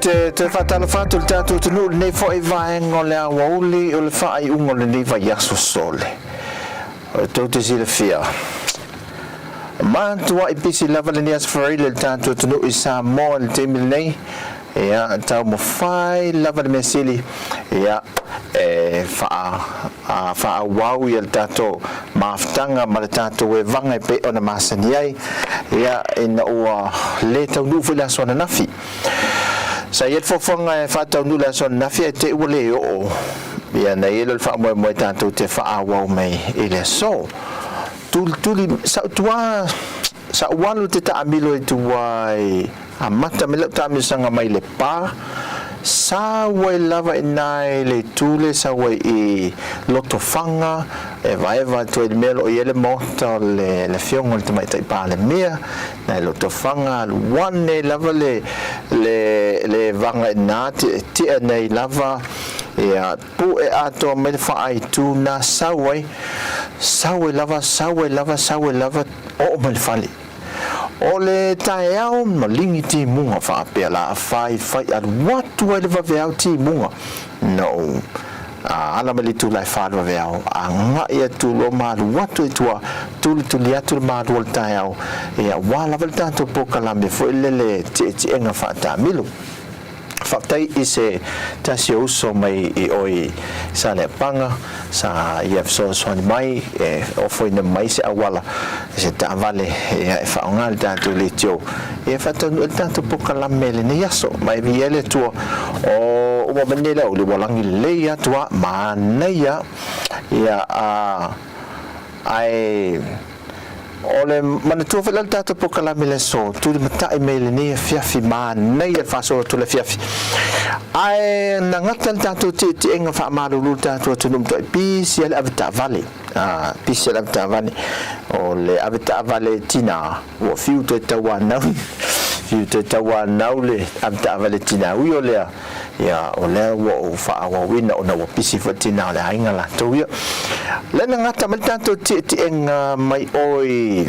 te toe faatalofa atu i le tatou atunuu i lenei foi vaega o le aoauli o le faaiuga o lenei vaiaso sole. O tou te silafia, matuai pisi lava lenei Aso Faraile i le tatou atunuu i Samoa i le taimi lenei. Ia, taumafai lava le mea sili, ia, e faa, faaauau ia le tatou mafutaga ma le tatou evaga e pei ona masani ai, ia, ina ua le taunuu foi le aso ananafi. Sa i ai le fuafuaga e faataunuu le aso ananafi ae te i ua le oo, ia, na i ai lea o le faamoemoe tatou te faaauau mai i le aso. Tulituli, sa ou tuā, sa ou alu te taamilo i tua i Amata mai lau taamilosaga mai Lepa, sau ai lava i ina i le itu lea sau ai i Lotofaga, evaeva atu ai i le mea o lo o i ai le maota o le Afioga i le Tamaitai Palemia, i Lotofaga, alu ane ai lava le le evaga i ina, tietie nei lava, ia, pu'e atoa mai le faaitu lena, sau ai, sau ai lava, sau ai lava, sau ai lava, oo mai i le fale. O le taeao maligi timuga faapea la fai fai alu atu ai le vaveao timuga na ou ala mai le itula e fa le vaveao agai atu loa ma alu atu i tua tulituli atu le malu o le taeao ia aua lava le tatou polokalame foi lele tietiega faataamilo. Faafetai i se tasi o uso mai i o i Saleapaga sa ia fesoasoani mai e ofoina mai se auala se taavale ia e faaaoga le tatou leitio e faataunuu ai le tatou polokalame i lenei aso. Ma e viia ai le Atua o ua mai nei le aoauli ua lagi lelei atu a manaia ia a ae O le manatua foi la le tatou polokalame i le aso, tulimatai mai i lenei afiafi, manaia le faasolo atu i le afiafi. Ae na gata le tatou tietiega faamalulu le tatou atunuu matuai pisi ai le avetaavale. Ah, pisi ai le avetaavale. O le avetaavale tinā, ua fiu toe tauanau, fiu toe tauanau le avetaavale tinā. Ui o lea, Ia, o lea ua ou faaauauina ona ua pisi foi tina o le aiga latou ia. Lea na gata mai le tatou tietiega mai o i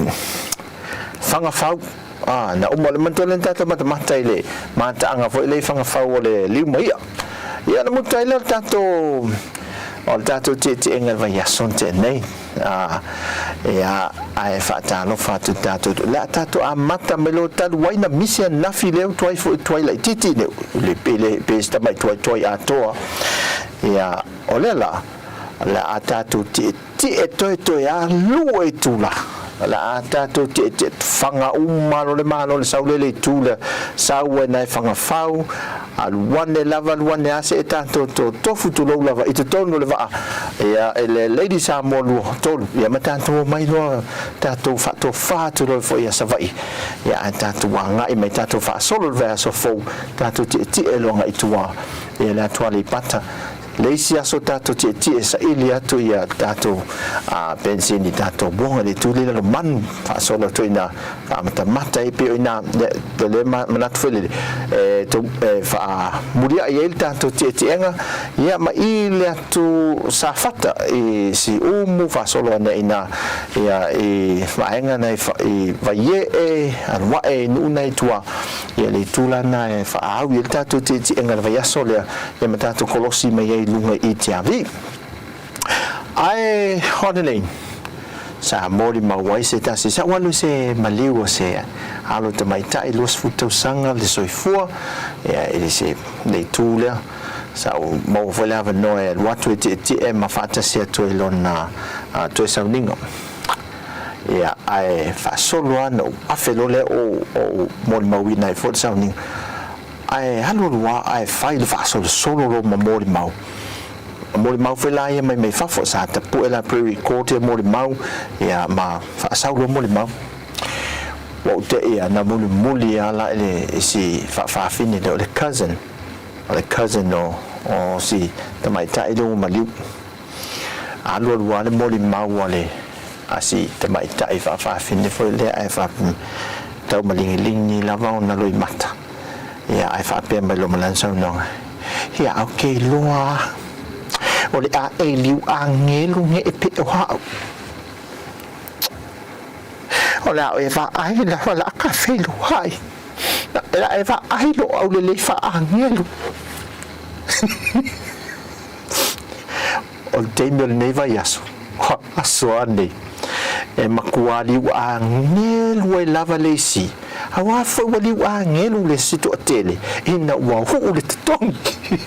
Fagafau. Ah, na uma le manatua lea na tatou matamata i le mataaga foi lea i Fagafau o le liu ma i'a. Ia, na muta ai lea o le tatou o le tatou tietiega i le vaiaso na tea nei. A, ia, ae faatalofa atu i tatou, o le a tatou amata mai loa talu ai na misi ananafi lea ua tuai foi tuai laitiiti le, le, pe le, pe se tamai tuai tuai atoa. Ia, o lea la, o le a tatou tietie toe toe alu e itula. O le a tatou tietie faga uma loa le Malo le saulele i tu lea, sau ai nai Fagafau, Alu ane lava, alu ane a se e tatou to tofu tulou lava i totonu o le vaa ia e le Lady Samoa lua tolu ia ma tatou omai loa tatou faatofa atu loa foi ia Savaii ia ae tatou agai mai tatou faasolo le vaiaso fou tatou tietie loa agai tua ia le atu Aleipata le isi aso tatou tietie saili atu ia tatou a penisini tatou moga le itu le Lalomanu faasolo atu ina faamatamata ai pei o ina le manatu foi lele e e faamuliai ai le tatou tietiega ia ma i le atu Safata i Siumu faasolo ane ina ia i vaega na i Vaiee aluae i nuu na i tua ia le itu la na e faaau i ai le tatou tietiega i le vaiaso lea ia ma tatou kolosi mai ai i luga i Tiavi. Ae o lenei, sa molimau ai se tasi, sa ou alu i se maliu o se alo tamaitai 20 tausaga le soifua, ia i se le itu lea, sa ou maua foi le avanoa e alu atu e tietie ma faatasi atu ai lona toe sauniga. Ia, ae faasolo lava na ou afe loa lea o ou molimauina ai foi le sauniga. Ae alualu lava ae fai le faasolosolo loa ma molimau. Molimau foi la ia mai mai fafo, sa tapue la pre-record ia molimau, ia ma faasau loa molimau. Ua ou te'i ia na mulimuli lava la i le si faafafine lea o le cousin, o le cousin o o si tamaitai lea ua maliu. Alualu lava le molimau a le a si tamaitai faafafine foi lea ae faapea tau maligiligi lava ona loimata. Ia ae faapea mai loa ma lana saunoaga, Ia au ke iloa a, o le aʻe liu agelu nge e pe o ha'u. O le a oe vaai lava la ka feiloai. E vaai lou aulelei faaagelu. O le taimi o lenei vaiaso, aso a nei, e matua liuagelu ai lava le isi, auā foi ua liuagelu le isi toatele ina ua uu le totogi.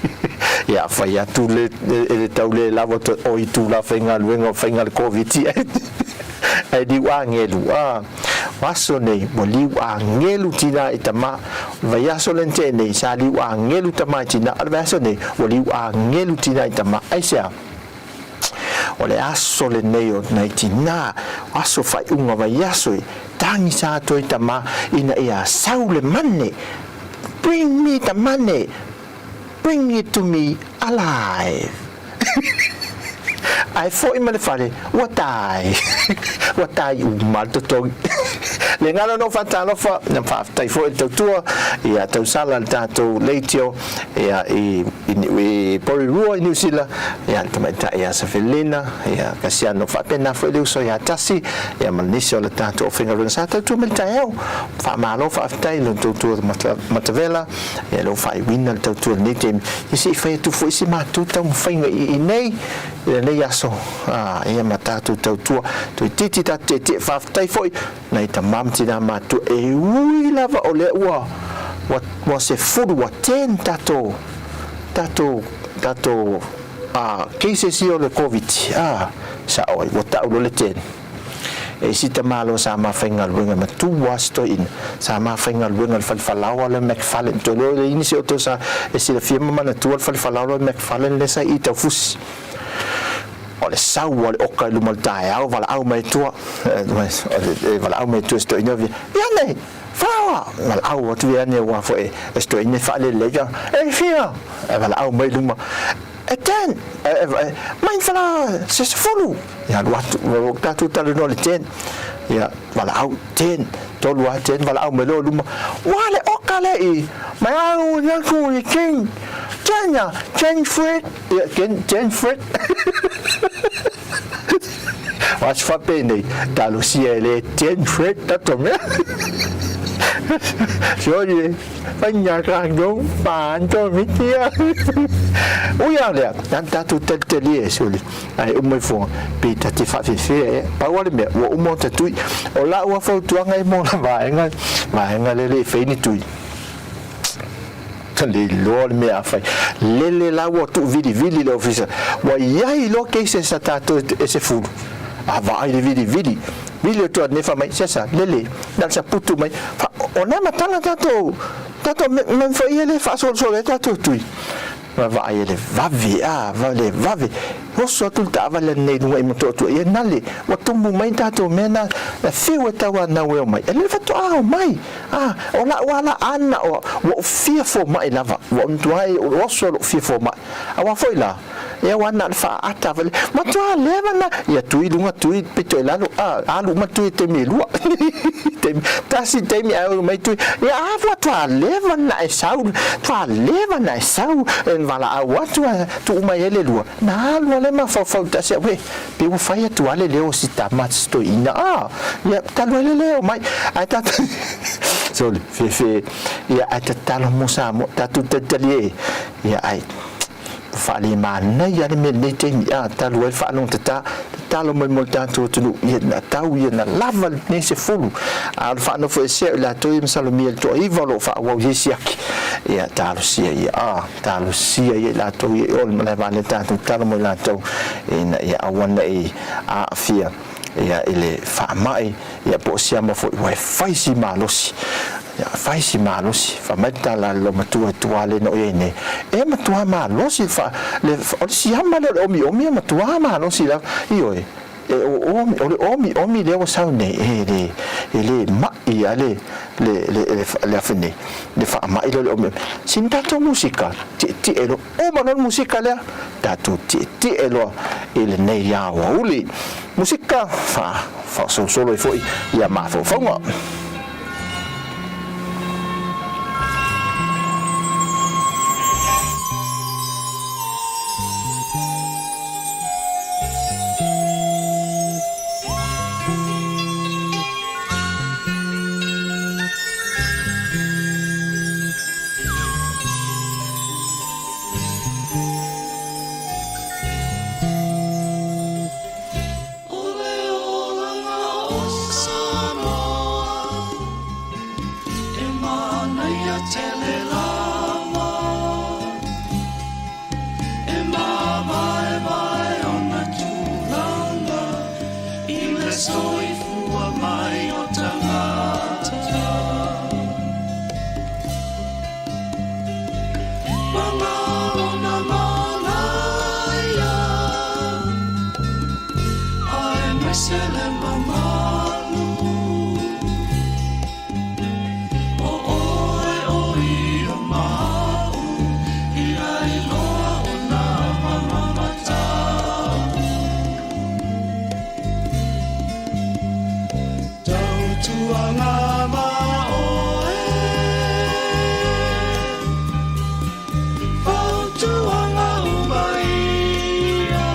Ia fai atu le e le tau le lava o itula faigaluega o faiga le Koviti ae liuagelu. O aso nei ua liuagelu tinā i tamā. O le vaiaso le na tea nei sa liuagelu tamā i tinā, a o le vaiaso nei ua liuagelu tinā i tamā. Aisea? O le aso lenei o nai tinā, o aso faaiuga vaiaso e tagisa atu ai tamā ina ia sau le mane, bring me the money, bring it to me alive. Ae foi ma le fale, ua tai, ua tai uma le totogi. Le galo na ou faatalofa, na faafetai foi i le tautua ia tausala le tatou leitio ia i i Porirua i Niu Sila, ia le tamaitai ia Safelina, ia Kasiano faapena foi le uso ia Tasi, ia ma nisi o le tatou aufaigaluega sa tautua mai le taeao. Faamalo faafetai i lo tautua matavela, ia lou faaiuina le tautua i lenei taimi, ia se i fai atu foi se matou taumafaiga i inei i lenei aso, ia ma tatou tautua toeitiiti tatou tietie. Faafetai foi nai tama ma tinā matua, e ui lava o lea ua ua ua 10 ua 10 tatou tatou tatou cases ia o le Covid, sa'o ai ua ta'u loa le 10. E isi tamaloa sa ma faigaluega matua si toeaina sa ma faigaluega i le fale falaoa lea McFarlane. Toe iloa le nisi o outou sa e silafia ma manatua le fale falaoa lea McFarlane lea sa i i Taufusi. O le sau a le oka i luma o le taeao valaau mai tua, e valaau mai tua i si toeaina ia ane falaoa, valaau atu ia ane aua foi e si toeaina e faalelei e fia e valaau mai i luma e 10 mai falaoa se 10 ia alu atu ua tatou talanoa i le 10 ia valaau 10 tolu a 10 valaau mai loa i luma ua le oka lea i mai au ia ku i king 10 ia 10 Fred ia 10 10 Fred. O aso faapenei talosia e le 10 Fred tatou mea. Soli Ui a lea, na tatou talitalia e soli, ae uma ifo pe ta te faafefea ea. Pau lava le mea, ua uma ona tatui. O lau lava fautuaga e mo le vaega, vaega lea e le i fai ni tui. Le iloa le mea a fai. Lele la ua tuuvilivili le ofisa. Ua i ai loa cases a tatou e 10. A vaai le vilivili. Vili atu a nefa mai, sesa, lele, na o le saputu mai. O na matala tatou, tatou mea foi ia le faasolosolo ai tatou tui. Ma vaai e le vave, a, le vave. Oso atu le taavale anei i luga i Motootua, ia nale, ua tumu mai tatou mea na, na fiu e tauanau e omai. E lele faatoa omai. A, o la'u ala ana ua ou fia foma'i lava, ua ou matua ai oso lo'u fia foma'i. Auā foi la, e au ana le faaata vale, matua leva na, ia tui luga tui pito i lalo, a, alu uma tui i taimi e lua. Taimi, tasi taimi ae o mai tui, ia a matua leva na e sau, matua leva na e sau, e valaau atu a tuu mai ai le lua, na alu a le mafaufau tasi au, he, Pe ua fai atu a le leo o si tama si toeaina a ia talu ai le leo mai ae tatou sorry fefe ia ae tatalo mo Samoa tatou talitalie ia ae ua faalemanaia le mea lenei taimi a talu ai le faalogotata tatalo mai mo le tatou atunuu ia na tau ia na lava lenei 10 a o le faanofoesea o i latou ia masalomia i le toaiva o lo o faaauau i ai siaki ia talosia ia a Talosia ia i latou ia i o le malae vaalele tatou tatalo mo i latou ina ia aua ne i aafia ia i le faamai ia po o siama foi ua e fai si malosi ia fai si malosi. Fai mai le tala a le loomatua i tua lea na o i ai nei, e matua malosi le fa le o le siama lea o le omiomi e matua malosi lava. Ioe, E o o le omiomi lea ua sau nei, e le, e le ma'i a le, le, le, le, le afe nei, le faama'i lea o le omiomi. Sina tatou musika, tietie loa, uma loa le musika lea, tatou tietie loa i lenei aoauli. Musika, fa, faasolosolo ai foi ia mafaufauga. ia tele lava E māvaevae ona tulaga I le soifua mai o tagata Ma ngā ona manaia Aemaise le mamalu O oe o ia ma au Ia iloa o nā mamamatau Tautuana ma oe Fautuaga uma ia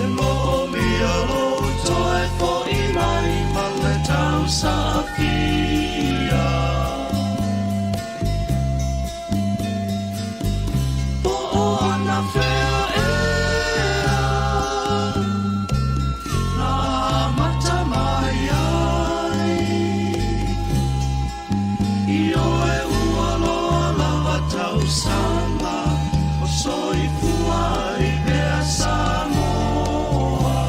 E moomia lou toe fo'i mai ma le tausaafia. Po o anafea ea na amata mai ai Ioe ua loa lava tausaga o soifua ai pea Samoa.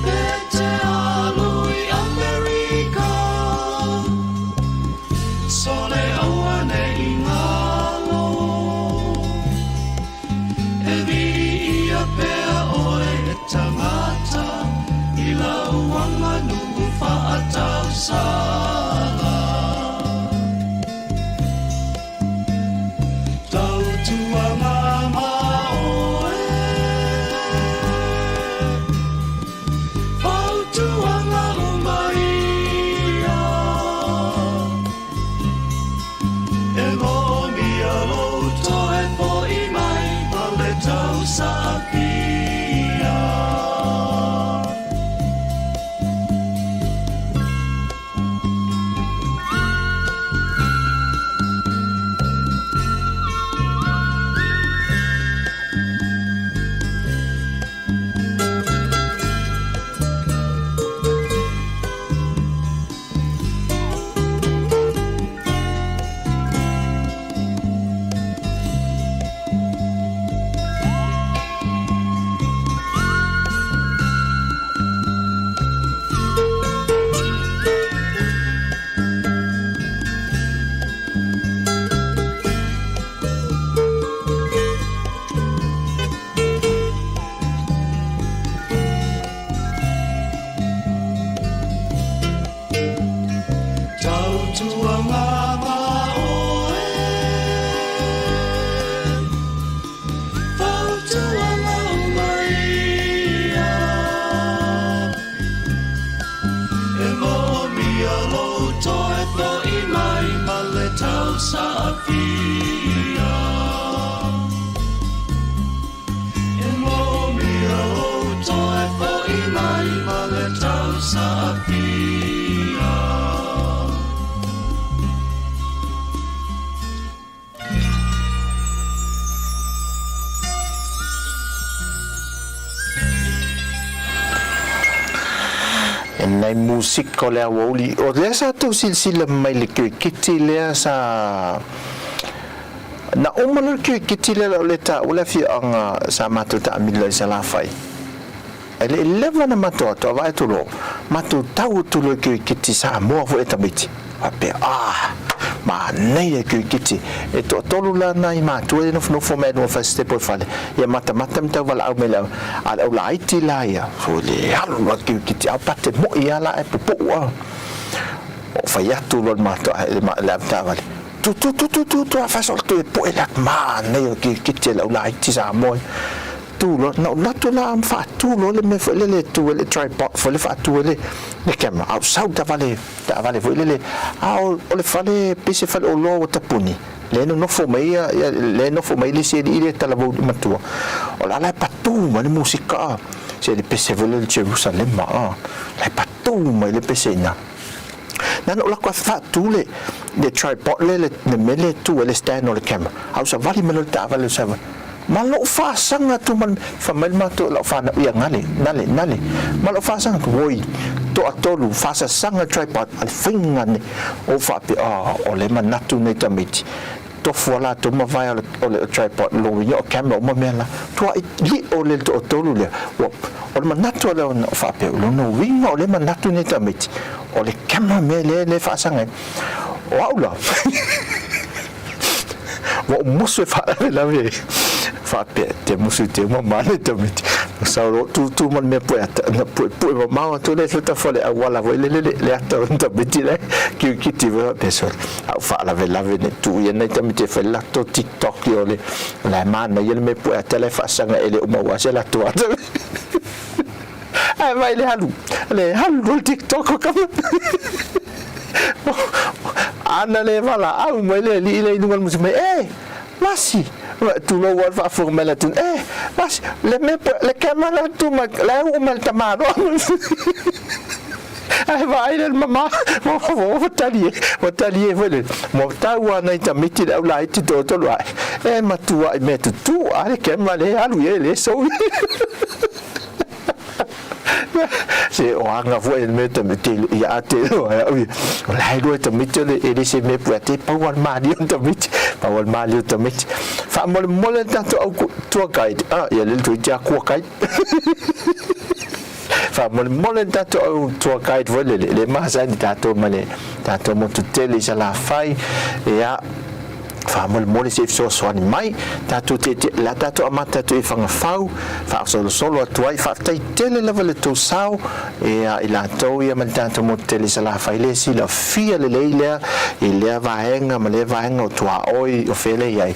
E te alu i Amerika, sole auane'i ngalo. E viia pea oe e tangata i lau aganuu faatausaga. Tautuana ma oe, fautuaga uma ia. E moomia lou toe fo'i mai ma le tausaafia. Tautuana ma oe, fautuaga uma ia. E moomia lou toe fo'i mai ma le tausaafia. E moomia lou toe fo'i mai ma le tausaafia. E nai musika o le aoauli o lea sa tau silasila mai le kirikiti lea sa na uma loa le kirikiti lea o le taua le afioaga sa matou taamilo ai i Salafai. E le i leva ona matou atu a vaai atu loa, matou tau atu loa i kirikiti Samoa foi e tamaiti. Faapea, ah, manaia le kirikiti. E toatolu la nai matua ia nofonofo mai luga first step o le fale, ia matamata ma tauvalaau mai le au, a le au laiti la ia, foi le alu loa le kirikiti, a o pate moi lava la ae pupuu a. O fai atu loa le matou le avetaavale, tu tu tu tu tu tu a fai soo le tu e poe le atu, manaia le kirikiti a le au laiti Samoa ia. Tu loa, na ou alu atu la ma faatu loa le mea foi lele e tu ai le tripod foi lele faatu ai le camera, a ou sau taavale, taavale foi lele, a o le fale pei se faleoloa ua tapuni, lea e nonofo mai ia, lea e nofo mai le isi alii lea e talavou i le matua, o la la e patu mai le musika a, se le pese foi lele Jerusalema a, la e patu mai le pese i ina. Na ona ou alu atu faatu le tripod lea, le mea lea e tu ai le stand o le camera, a ou savali mai loa i le taavale o le savali. Ma lou faasaga atu ma le fai mai le matou lau fanau, ia gale, gale, gale. Ma lou faasaga atu, oi, toatolu, faasasaga le tripod, a le faiga nei. Ou faapea, oh, o le manatu nei tamaiti. Tofu a latou mavae o le tripod, lona uiga o camera uma mea la. Tuai li'o le toatolu lea. Ua, o le manatu lea ona faapea, o lona uiga o le manatu nei tamaiti, o le camera mea lea le faasaga ai. O au la, ua ou musu e faalavelave ai, faapea, te musu i te uma ma le tamaiti. Sau loa tūtū ma le mea pue ata, na puepue mamao atu le tafa o le auala foi lele le ata o le tamaiti le kiuikiti foi faapea sole. A ou faalavelave nei tuu ia nai tamaiti e fai le latou TikTok i o le la e manaia le mea pue ata la e faasaga e le o maua se latou ata. Ae vai le alu, le alu loa le TikTok o kama. Ana le valaau mai le alii lea i luga o le musu mai, e, Masi, tulou lava le faafofoga mai le atunuu, e, Masi, le mea, le camera la tu mai, la e uu mai le tamaloa. Ae vaai le mama, ua talie, ua talie foi le, ua tau lava nai tamaiti le au laiti toatolu ae, e matuai mea tutū a le camera le alu i ai le sou. Se o aga foi le mea tamaiti ia a te loa e au ia. O la e lua tamaiti o le e le se mea pua te pau al mali o tamaiti. Pau al mali o tamaiti. Faamolemole le tatou au tour guide. Ah, ia le tui tia kua guide. Faamolemole le tatou au tour guide foi lele. Le masani tatou ma le tatou motu tele i Salafai. Ia, faamolemole se i fesoasoani mai tatou te la tatou amata atu i Fagafau faasolosolo atu ai. Faafetai tele lava le tou sao ia i latou ia ma le tatou motu tele i Salafai le silafia lelei lea i lea vaega ma lea vaega o tuaoi o fea lea i ai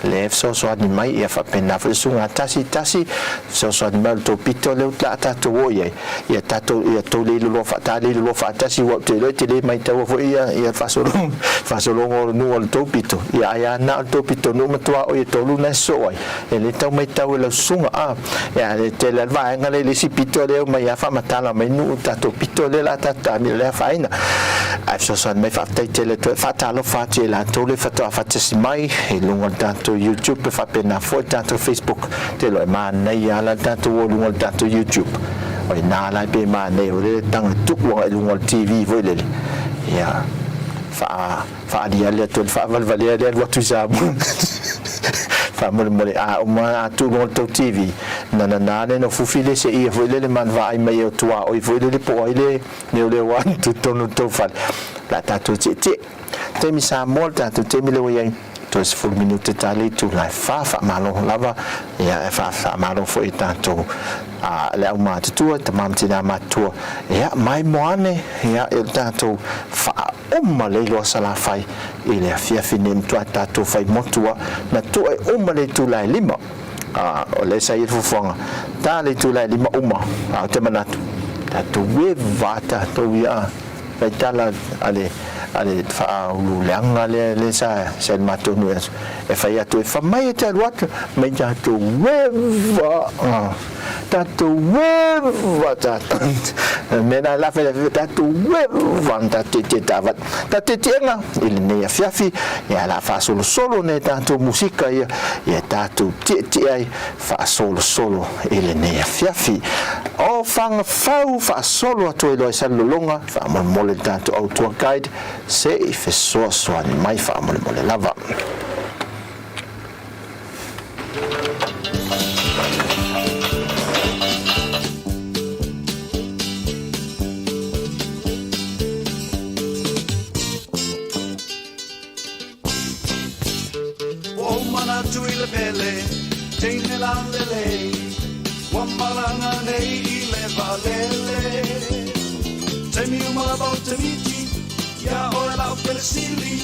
le fesoasoani mai ia faapena foi susuga tasi tasi fesoasoani mai o le tou pito lea o le a tatou o i ai ia tatou ia tou leiloloa ta leiloloa faatasi aua ou te iloa e te le maitaua foi ia ia faasologa faasologa o le nuu o le tou pito ia ai a na o le tou pito nuu ma tuaoi e tolu na e sosoo ai e le tau maitau e lau susuga a ia le tele a le vaega lea i le isi pito lea omai a faamatala mai nuu tatou pito lea la tatou taamilo lea afaina ae fesoasoani mai faafetai tele atu ai faatalofa atu i latou le faatoa faatasi mai i luga o le tatou YouTube e faapena foi le tatou Facebook. Te iloa e manaia lava la le tatou o i luga o le tatou YouTube. O i ina la pe manaia foi lele taga tuu agai i luga o le TV foi lele. Ia, faa, faaliali atu ai le faavalevalea lea alu atu i Samoa. Faamolemole, a uma a tuu i luga o le tou TV, nanana lea na fufi le seia foi lele ma vaai mai e o tuaoi foi lele po o ai le leoleo atu i totonu o le tou fale. O le a tatou tietie. Taimi Samoa le tatou taimi lea ua i ai. Toe 10 minute ta le itula e fa, faamalo lava, ia e faamalo foi i tatou a le aumatutua, tama ma tina matutua, ia mai moane, ia i le tatou faauma le iloa Salafai i le afiafi nei matua tatou fai motu a na tua e uma le itula e 5. A o lea sa i ai le fuafuaga ta le itula e 5 uma, a o te manatu tatou e va tatou ia Fai tala a le a le faaululeaga lea lea sa sa i le matou nuu e fai atu e fai mai e te alu atu mai tatou eva tatou eva tatou mea na la fai tatou eva na tatou tietie taavale tatou tietiega i lenei afiafi ia la faasolosolo nei tatou musika ia ia tatou tietie ai faasolosolo i lenei afiafi. O Fagafau faasolo atu ai loa i Salelologa, faamolemole le tatou au tour guide se i fesoasoani mai faamolemole lava. Ua ou manatu i le pele, teine lalelei, Ua malaga nei i le vaalele. Taimi uma lava ou te miti, Iā ʻoe lau pele sili,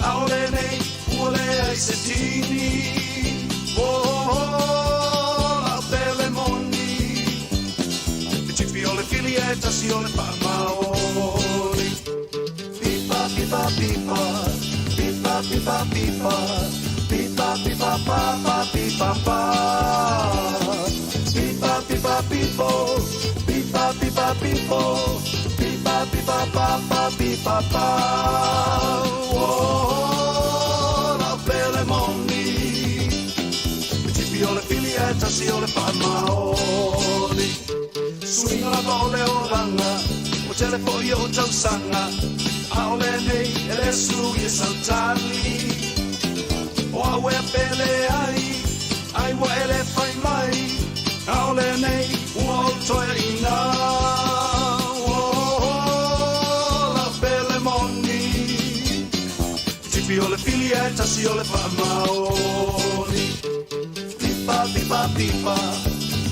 ʻAʻole nei ua leai se tini. Oh, lau pele moni, E tipi o le fili e tasi o le faamaoni. Pipa, pipa, pipa, pipa, pipa, pipa, pipa, pipa, papa, pipa, pa. Pipa, pipa, pipo, pipa, pipa, pipo, pipa, pipa, papa, pipa, pa. Oh, lau pele moni. faamaoni. Suiga lava o le olaga, ua tele foi ou tausaga, a o lenei e le sui e sautali. O au e pele ai, ai ua e le fai mai, a o lenei ua ou toeaina. Oh, lau pele moni. Tipi o le fili ae tasi o le faamaoni. Pipa, pipa, pipa,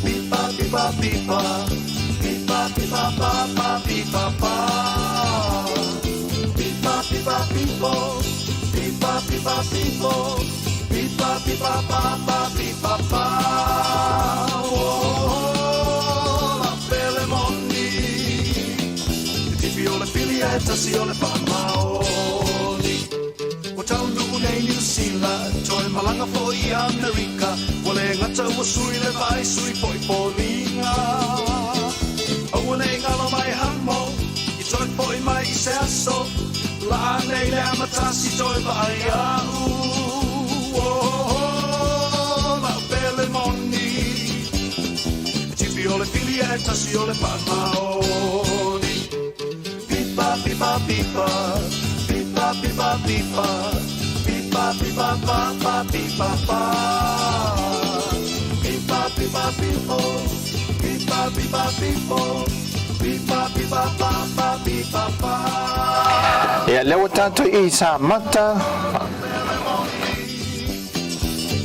pipa, pipa, pipa, pipa, pipa, pa, pa, pipa, pa. Pipa, pipa, pipo, pipa, pipa, pipo, pipa, pipa, pa, pa, pipa, pa. Oh, lau pele moni. Tipi o le fili ae tasi o le faamaoni. Ua taunuu nei Niu Sila, toe malaga foi i Amerika, ua le gata ua sui le vaai, sui foi foliga. Aua nei galo mai hamo, i toe foi mai i se aso, laa nei le amatasi toe vaai a'u. Oh, lau pele moni. Tipi o le fili ae tasi o le faamaoni. Pipa, pipa, pipa, pipa, pipa, pipa, pipa, pipa, pa, pa, pipa, pa. Pipa, pipa, pipo, pipa, pipa, pipo, pipa, pipa, pa, pa, pipa, pa. Ia, lea ua tatou i Samata.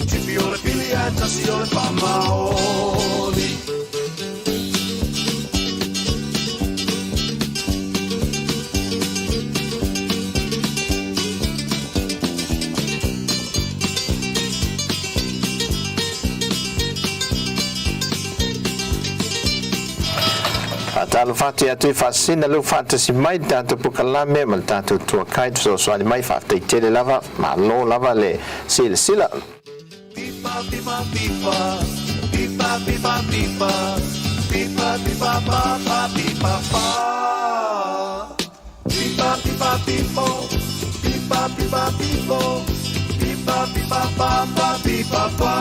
Tipi o le fili ae tasi o le faamaoni. Faatalofa atu ia te Faasisina leu faatasi mai le tatou polokalame ma le tatou tour guide fesoasoani mai. Faafetai tele lava, malo lava le silasila. Pipa, pipa, pipa, pipa, pipa, pipa, pipa, pipa, pa, pa, pipa, pa. Pipa, pipa, pipo, pipa, pipa, pipo, pipa, pipa, pa, pa, pipa, pa.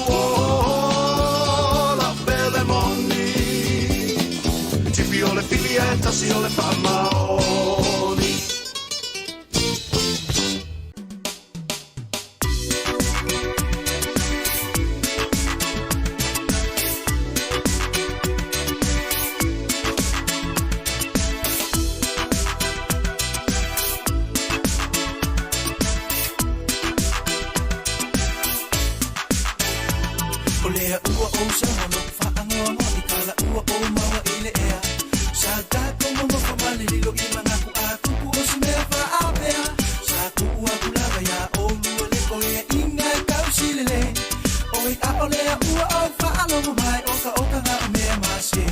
Oh, lau pele moni. Tipi o le fili ae tasi o le faamaoni. O lea ua ou saunoa lo'u faanoanoa i tala ua ou maua i le ea. Sa tatou nonofo ma le lilo i magaku a tupu o si mea faapea. Sa tuu aku lava iā ʻolua le toeaʻiga e tausilele. Oi a o lea ua ou faalogo mai o ka okaga o mea mase.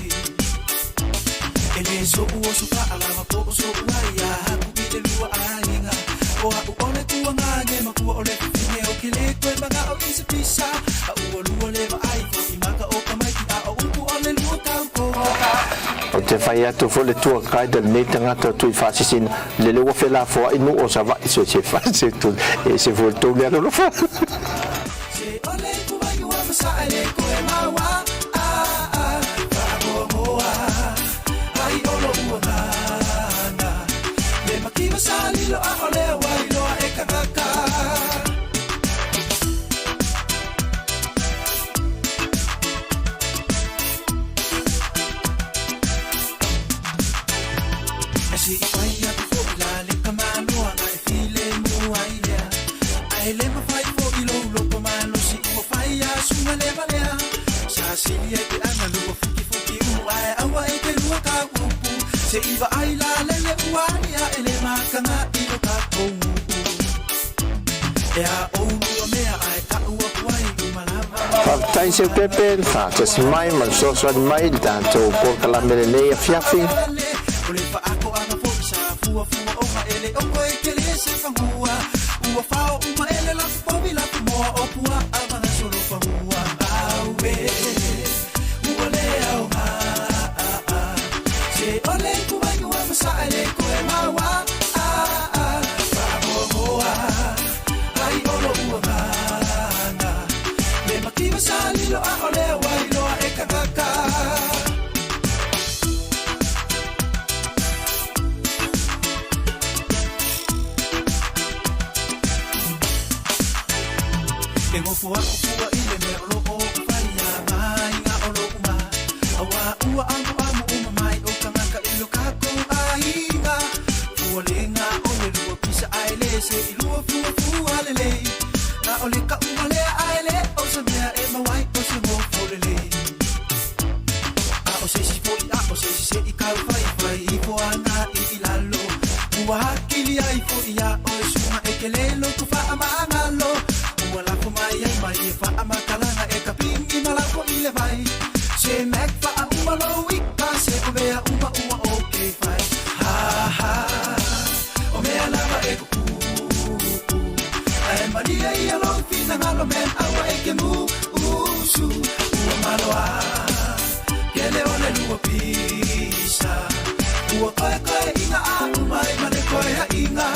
E lē soʻu oso faalava po o soʻu ai ia haku i le lua aiga. O aʻu o le tuagage makua o le fafine o ke lē toe manaʻo i se pisa. A ua lua le vaai foʻi maka o tamaiti a o upu o le lua tautoga. Ou te fai atu foi le tour guide lenei tagata o tui Faasisina lele ua felafoaʻi nuu o Savaʻi se se fa se tu e se foi tou le alolofa. Se ʻole ku ai ua masaʻa le koe maua a a faagoagoa ai o loʻu agaga. Le makiva sa lilo a o lea ua iloa e kanaka. E siʻi fai aku foʻi la le tamaloa na e filemu ai lea. Ae le mafai foʻi lou loto malosi ua fai a suga le valea. Sa sili ai pe ana lua fukifuki u ae aua e te lua kau upu. Se i vaai la lele ua ali aʻe le makaga i lo tatou nuu. E a ʻolua mea ae taʻu aku ai umalava. Faafetai seu pepe le faatasi mai ma le fesoasoani mai i le tatou polokalame lenei afiafi. O le faakoaga foʻi sa fuafua ona e le oko e kele se fagua. Ua fao uma e le lafu povi lafu moa o puaʻa magasolo fagua. Auē ua le aoga. Se ʻole ku ai ua masaʻa le koe maua a a faagoagoa ai o loʻu agaga. Le makiva sa lilo a Nofo aku fua i le mea o lo o fai a mai ngā o lo uma. Aua ua amu amu uma mai o kangaka i lo kākou aiga. Fua le ngā o le lua pisa ai le se i lua fua fua lelei. Na o le ka uma lea ai le o se mea e mawai o se mofo lelei. A o se isi foi a o se isi se i kau fai fai i po anga i i lalo. Ua hakili ai fo ia o e sunga e ke lelo ku wha ama angalo. Ua lafo mai ai mai e wha ama kalanga e ka pingi ma lafo i le vai. Se mek wha a uma lo ika se o mea uma uma o ke whai. Ha ha, o mea lava e kuku. Ae maria ia lo fina ngalo men aua e ke mu usu. Ua maloa, ke le o le lua pisa. Ua koe koe inga a umai ma le koe ha inga.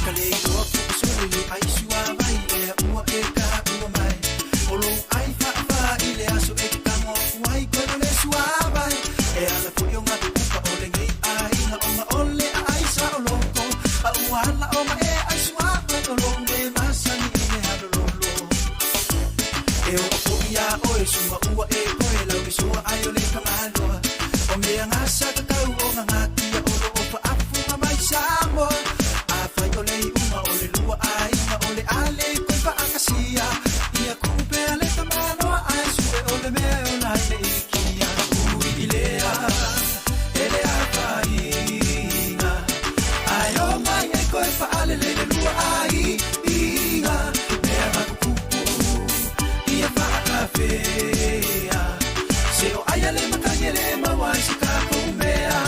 Ka le iloa fukusole le ai sua vai lea ua e ka ua mai. O lou ai whaa i le aso e ke tango aku ai koe o le sua vai. E ala foi o ngā puka o le ngei a inga o ngā ole a ai sa o loko. A ua ala o ma e ai sua vai o lo me masani i le halo lolo. E o foi a oe sua ua e koe lau e sua ai o le kamaloa. O mea ngā sa kakau o ngā ngakia o lo o whaafu ngā mai Samoa. A whai o le uma o le lua a inga o le ale koe whaakasia. Ia kupe a le tamaloa ai sue o le mea o lai le ikia. Ui i lea, e le a whainga. Ai o mai e koe whaale le le lua a i inga. Mea makukupu, ia whaakawhea. Se o aia le matangi le mawai se kākou mea.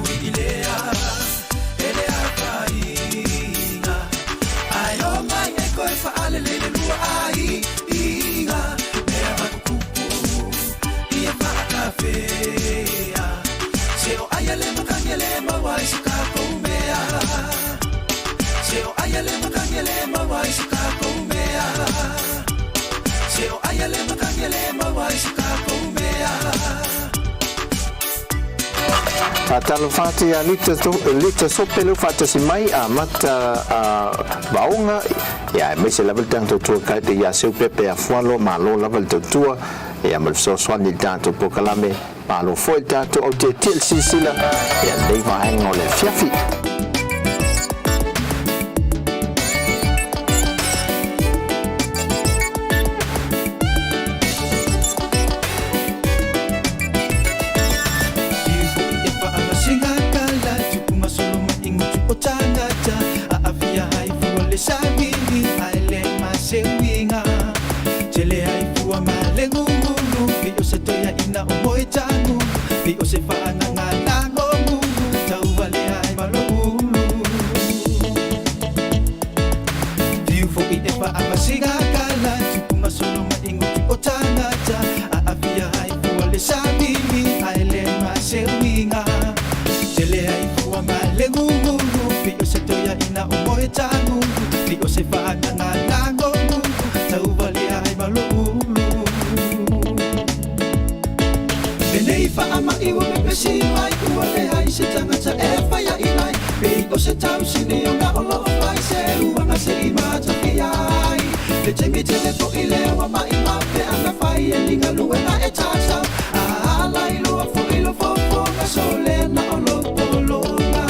Ui i lea, e le a whainga. Ai o mai e koe whaale le le lua a i inga. Mea makukupu, ia whaakawhea. Se o aia le matangi le mawai se kākou mea. Se o aia le matangi le mawai se kākou mea. Se o aia le matangi le mawai se kākou mea. Talofa atu ia Lita Sope leu faatasi mai a mata a vaoga ia aemaise lava le taga tautua kai te ia seu pepe afualo malo lava le tautua ia ma le fesoasoani i le tatou polokalame malo foi le tatou au tietie le silasila ia lenei vaega o le afiafi. E whaamasinga kala tupu masolo mai ngutu o tangata. A awhia hai fua le sawili ai le masewinga. Tele ai fua ma le ngungulu Pi o se toia ina o moe tangulu. Pi o se whaanganga na ngongulu Tau ale ai malo ulu. Whiu fo i e whaamasinga kala tupu masolo mai ngutu o tangata. A awhia hai fua le sawili ai le masewinga. Tele ai fua ma le ngungulu Pi o se toia ina o moe tangulu. Pi o se whaanganga na ngongulu Tau wale ai malo ulu. Penei whaamai ua pepesi mai ua le ai se tangata e whaia i mai. Pei o se tau sini o ngā olo o mai se uanga se i mātaki ai. Le temi tele po i leo a mai mape anga whai e ninga luenga e tātau. A ala i loa fo i lo fofo nga sole na o lo polonga.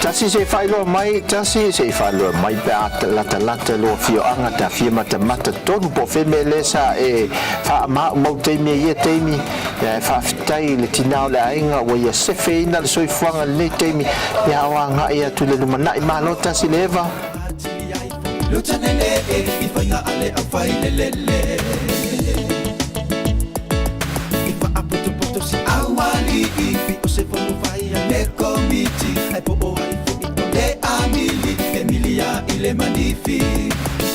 Tasi se whailoa mai, tasi se whailoa mai pe a lata lata loa fioanga ta fia mata mata tonu po wheme le sa e wha ma mau teimi e ia teimi ia e whaafetai le tinao le ainga ua ia sefe ina le soifuaga lenei taimi ia o agaʻi atu le lumanaʻi malo tasi le eva. Lutanele e i whainga ale au whai le lele. I whaapotopoto si awali i pi o se fono whai a le komiti. Ai po o ai fo i o le amili Emilia i le manifi.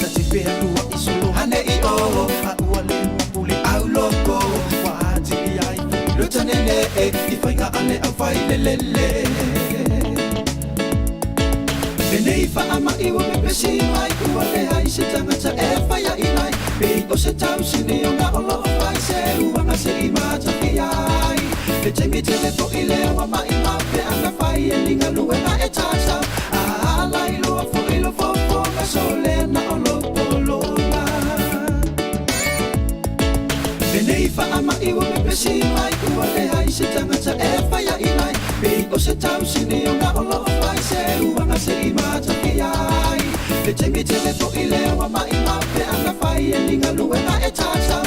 Na te pea lua i solo hane i o. A ua le mapule au loko. Wa atili ai fo i lutanele e i whainga ale au whai le lele. Penei faamaʻi ua pepesi mai ua leai se tagata e faiaʻi pei o se tausili ona o loo fai se uaga seʻi matafia ai. Le taimi tele foʻi lea ua maʻimau pe ana fai e ni galuega e tatau ala iloa foʻi lo fofoga solea na o lou pologa. Penei faamaʻi ua pepesi mai ua leai se tagata e faiaʻi mai pei o se tausili ona o loo fai se uaga seʻi matafia ai. Le taimi tele foʻi lea ua maʻimau pe ana fai e ni galuega e tatau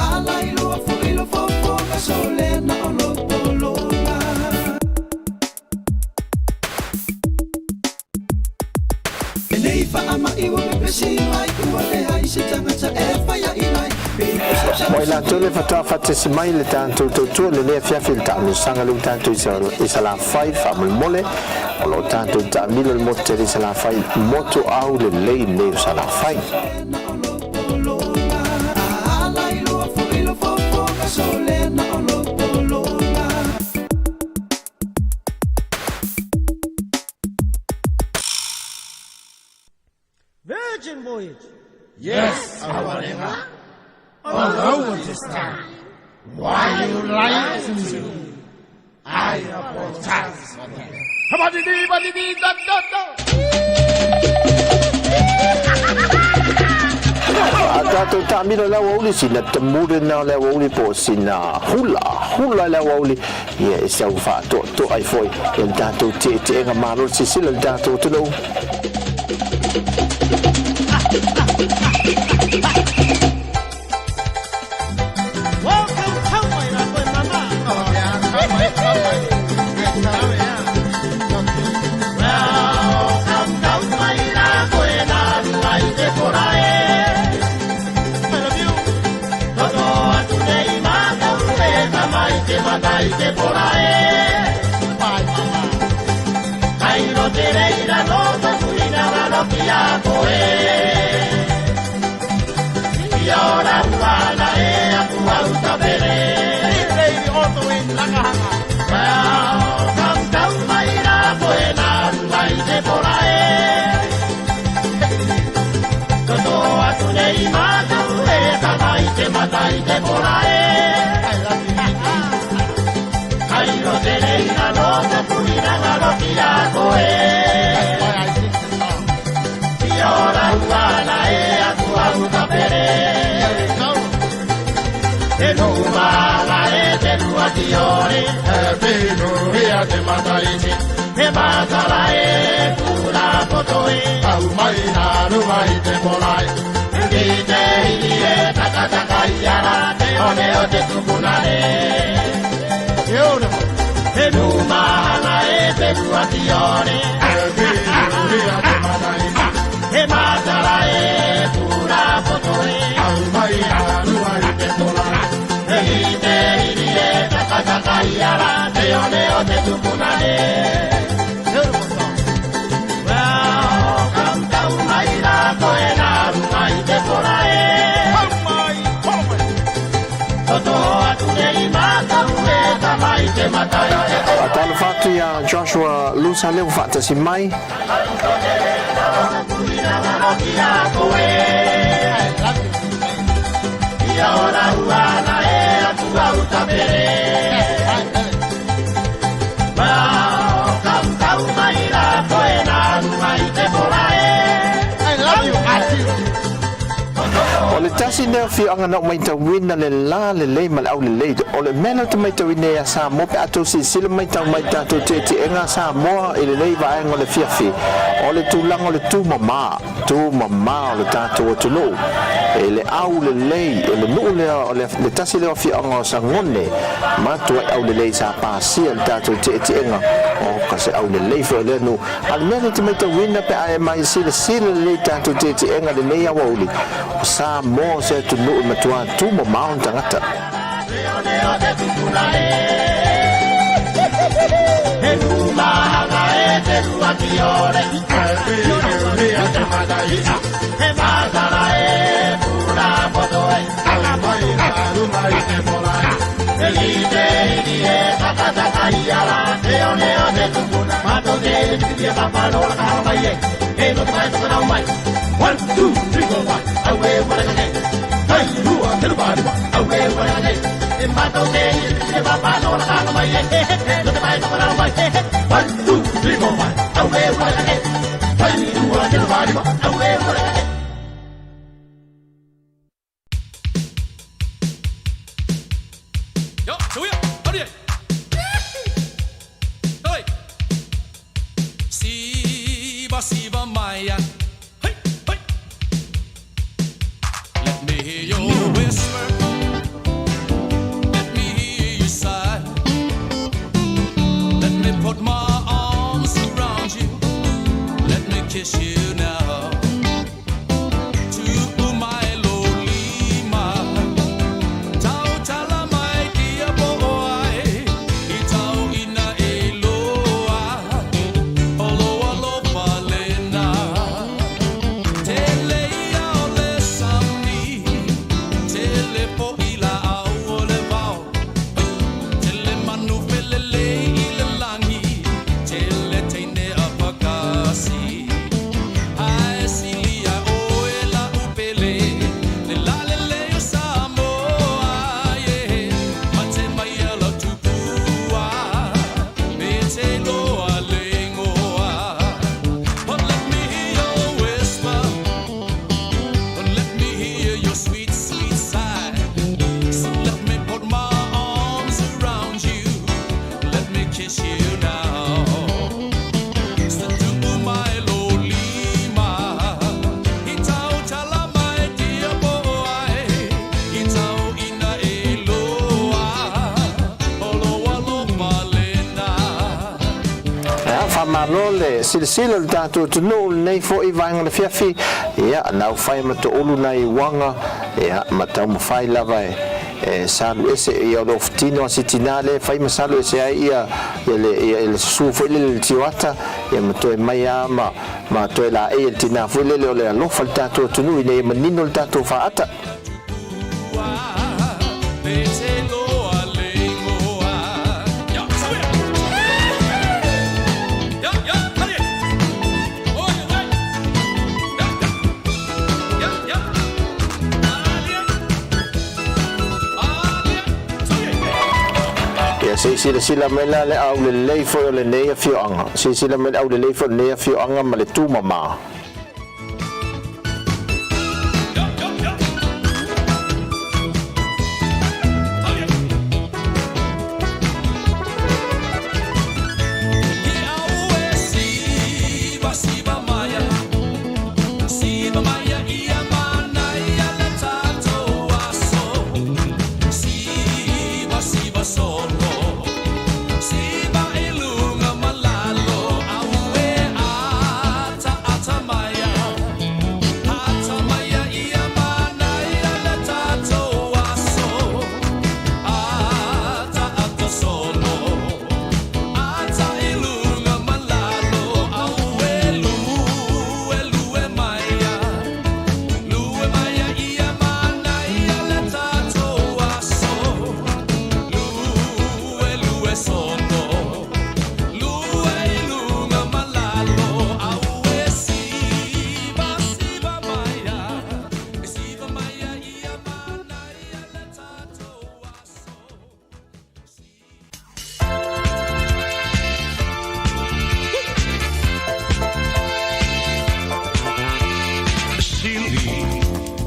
ala iloa foʻi lo fofoga solea na o lou pologa. Penei faamaʻi ua pepesi mai ua leai se tagata e faiaʻi mai pei o se Mo i latou le faatoa faatasi mai le tatou tautua i lenei afiafi i le taamilosaga lea ua tatou i Salafai faamolemole o loo tatou taamilo i le motu tele i Salafai motu aulelei lenei o Salafai. Na o lou pologa ala iloa foʻi lo fofoga solea na o lou pologa. Virgin Voyage. Yes, Awarenga. All over this town. Why you lie to me? I apologize for that. A tatou taamilo i le aoauli sina tamu lena o le aoauli po o sina hula hula i le aoauli ia e sau faatoatoa ai foi e le tatou teeteega malo le silasila i le tatou atunuu. Welcome to my la mama. Faatalofa atu iā Joshua Lusa lea ua faatasi mai. O le tasi lea o afioaga na ou matauina le lalelei ma le aulelei o le mea lea ou te matauina ia Samoa pe a tou silasila ma matau mai i tatou tietieega a Samoa i lenei vaega o le afiafi o le tulaga o le tumamā tumamā o le tatou atunuu e le aulelei e le nuu lea o le tasi lea o afioaga o Sagone matuai aulelei sa pasia i le tatou tietieega o ka se aulelei foi o lea nuu. A o le mea lea e te matauina pe a e mai silasila lelei i tatou tietieega i lenei aoauli o Samoa o se atunuu e matuā tumamā ona tagata. Faamalo le silasila o le tatou atunuu i lenei fo'i vaega o le afiafi. Ia, na ufai ma toulu nai uaga, ia, ma taumafai lava e e salu ese ia o lo fitino a se tinā lea e fai ma salu ese ai ia ia le ia le susu foi lele i le tioata, ia ma toe mai lava ma ma toe laei e le tinā foi lele o le alofa i le tatou atunuu ina ia manino le tatou faata. Ia, se i silasila mai la le aulelei foi o lenei afioaga, silasila mai le aulelei foi o lenei afioaga ma le tumama.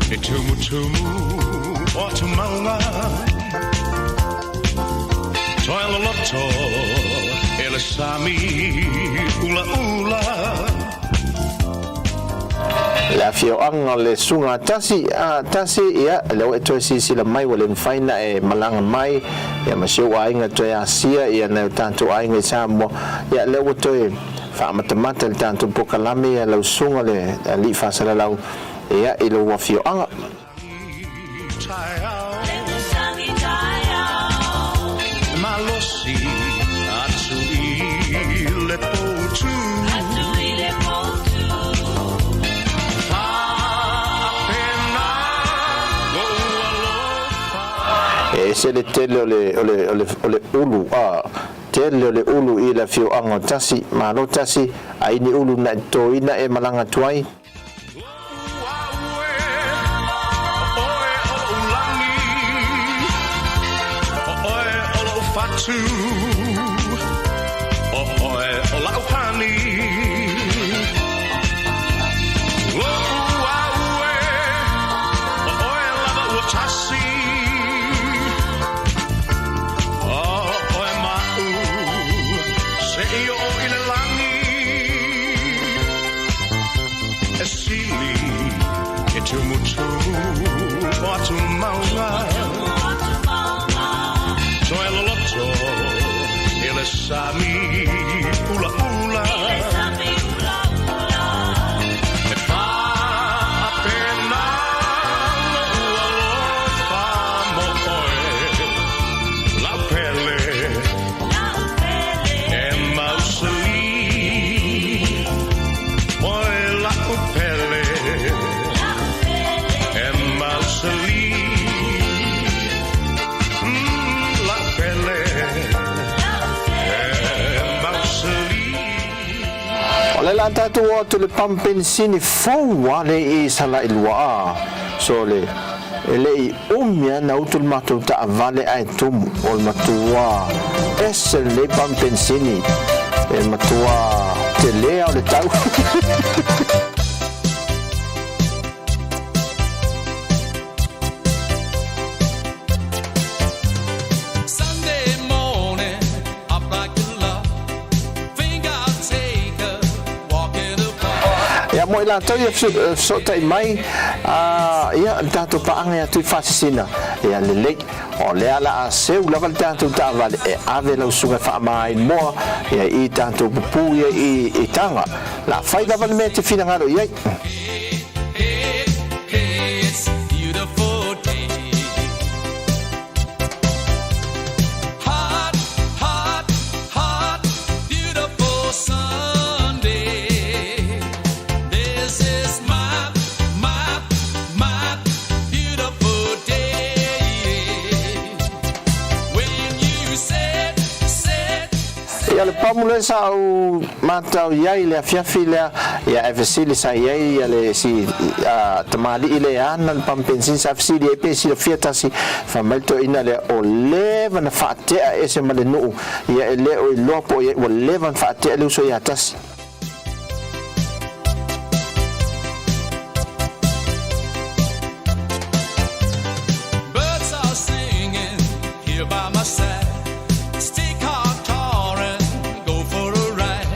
E tumutumu o te maunga Toe loloto e le sami ulaula. Le afioaga o le Susuga Tasi, a Tasi, ia, lea ua e toe silasila mai ua le mafai ona e malaga mai, ia, ma si ou aiga e toe asia, ia, nai o tatou aiga i Samoa, ia, lea ua toe faamatamata i le tatou polokalame, ia, lau susuga le Alii Faasalalau, ia, i lou afioaga. E Ese le tele o le, o le, o le, o le ulu, a, tele o le ulu i le afioaga o Tasi, malo Tasi, ai ni ulu na e totoina e malaga atu ai. E sili e tumutumu o atu mauga Toe loloto i le sami ulaula E faapena lou alofa mo oe Lau pele e mausali Oe lau pele e mausali Lau pele e mausali. O le la tatou o atu le pamu penisini fou a le i Salailua a. So le e le i umi a na utu le matou taavale ae tumu o le matua ese lenei pamu penisini e matua telē o le tau. Sunday morning, up like a lark. Think I'll take a walk in the park. Ia mo i latou ia fesootai mai, ia le tatou paaga ia Tuifaasisina, ia lelei, o lea la a seu lava le tatou taavale e ave lau susuga e faamāimoa ia i tatou pupū ia i Taga. La fai lava le mea e te finagalo i ai. Hey, hey, it's a beautiful day. Hot, hot, hot, beautiful Sunday. This is my, my, my beautiful day. When you said, said, Ia le pamu lea sa ou matau i ai i le afiafi lea, ia e fesili sa i ai ia le si tamalii lea e ana le pamu penisini sa fesili ai pe silafia tasi fai mai le toeaina lea o leva na faatea ese ma le nuu ia e le o iloa po o i ai ua leva na faatea le uso ia Tasi. Birds are singing here by my side. Let's take our car and go for a ride.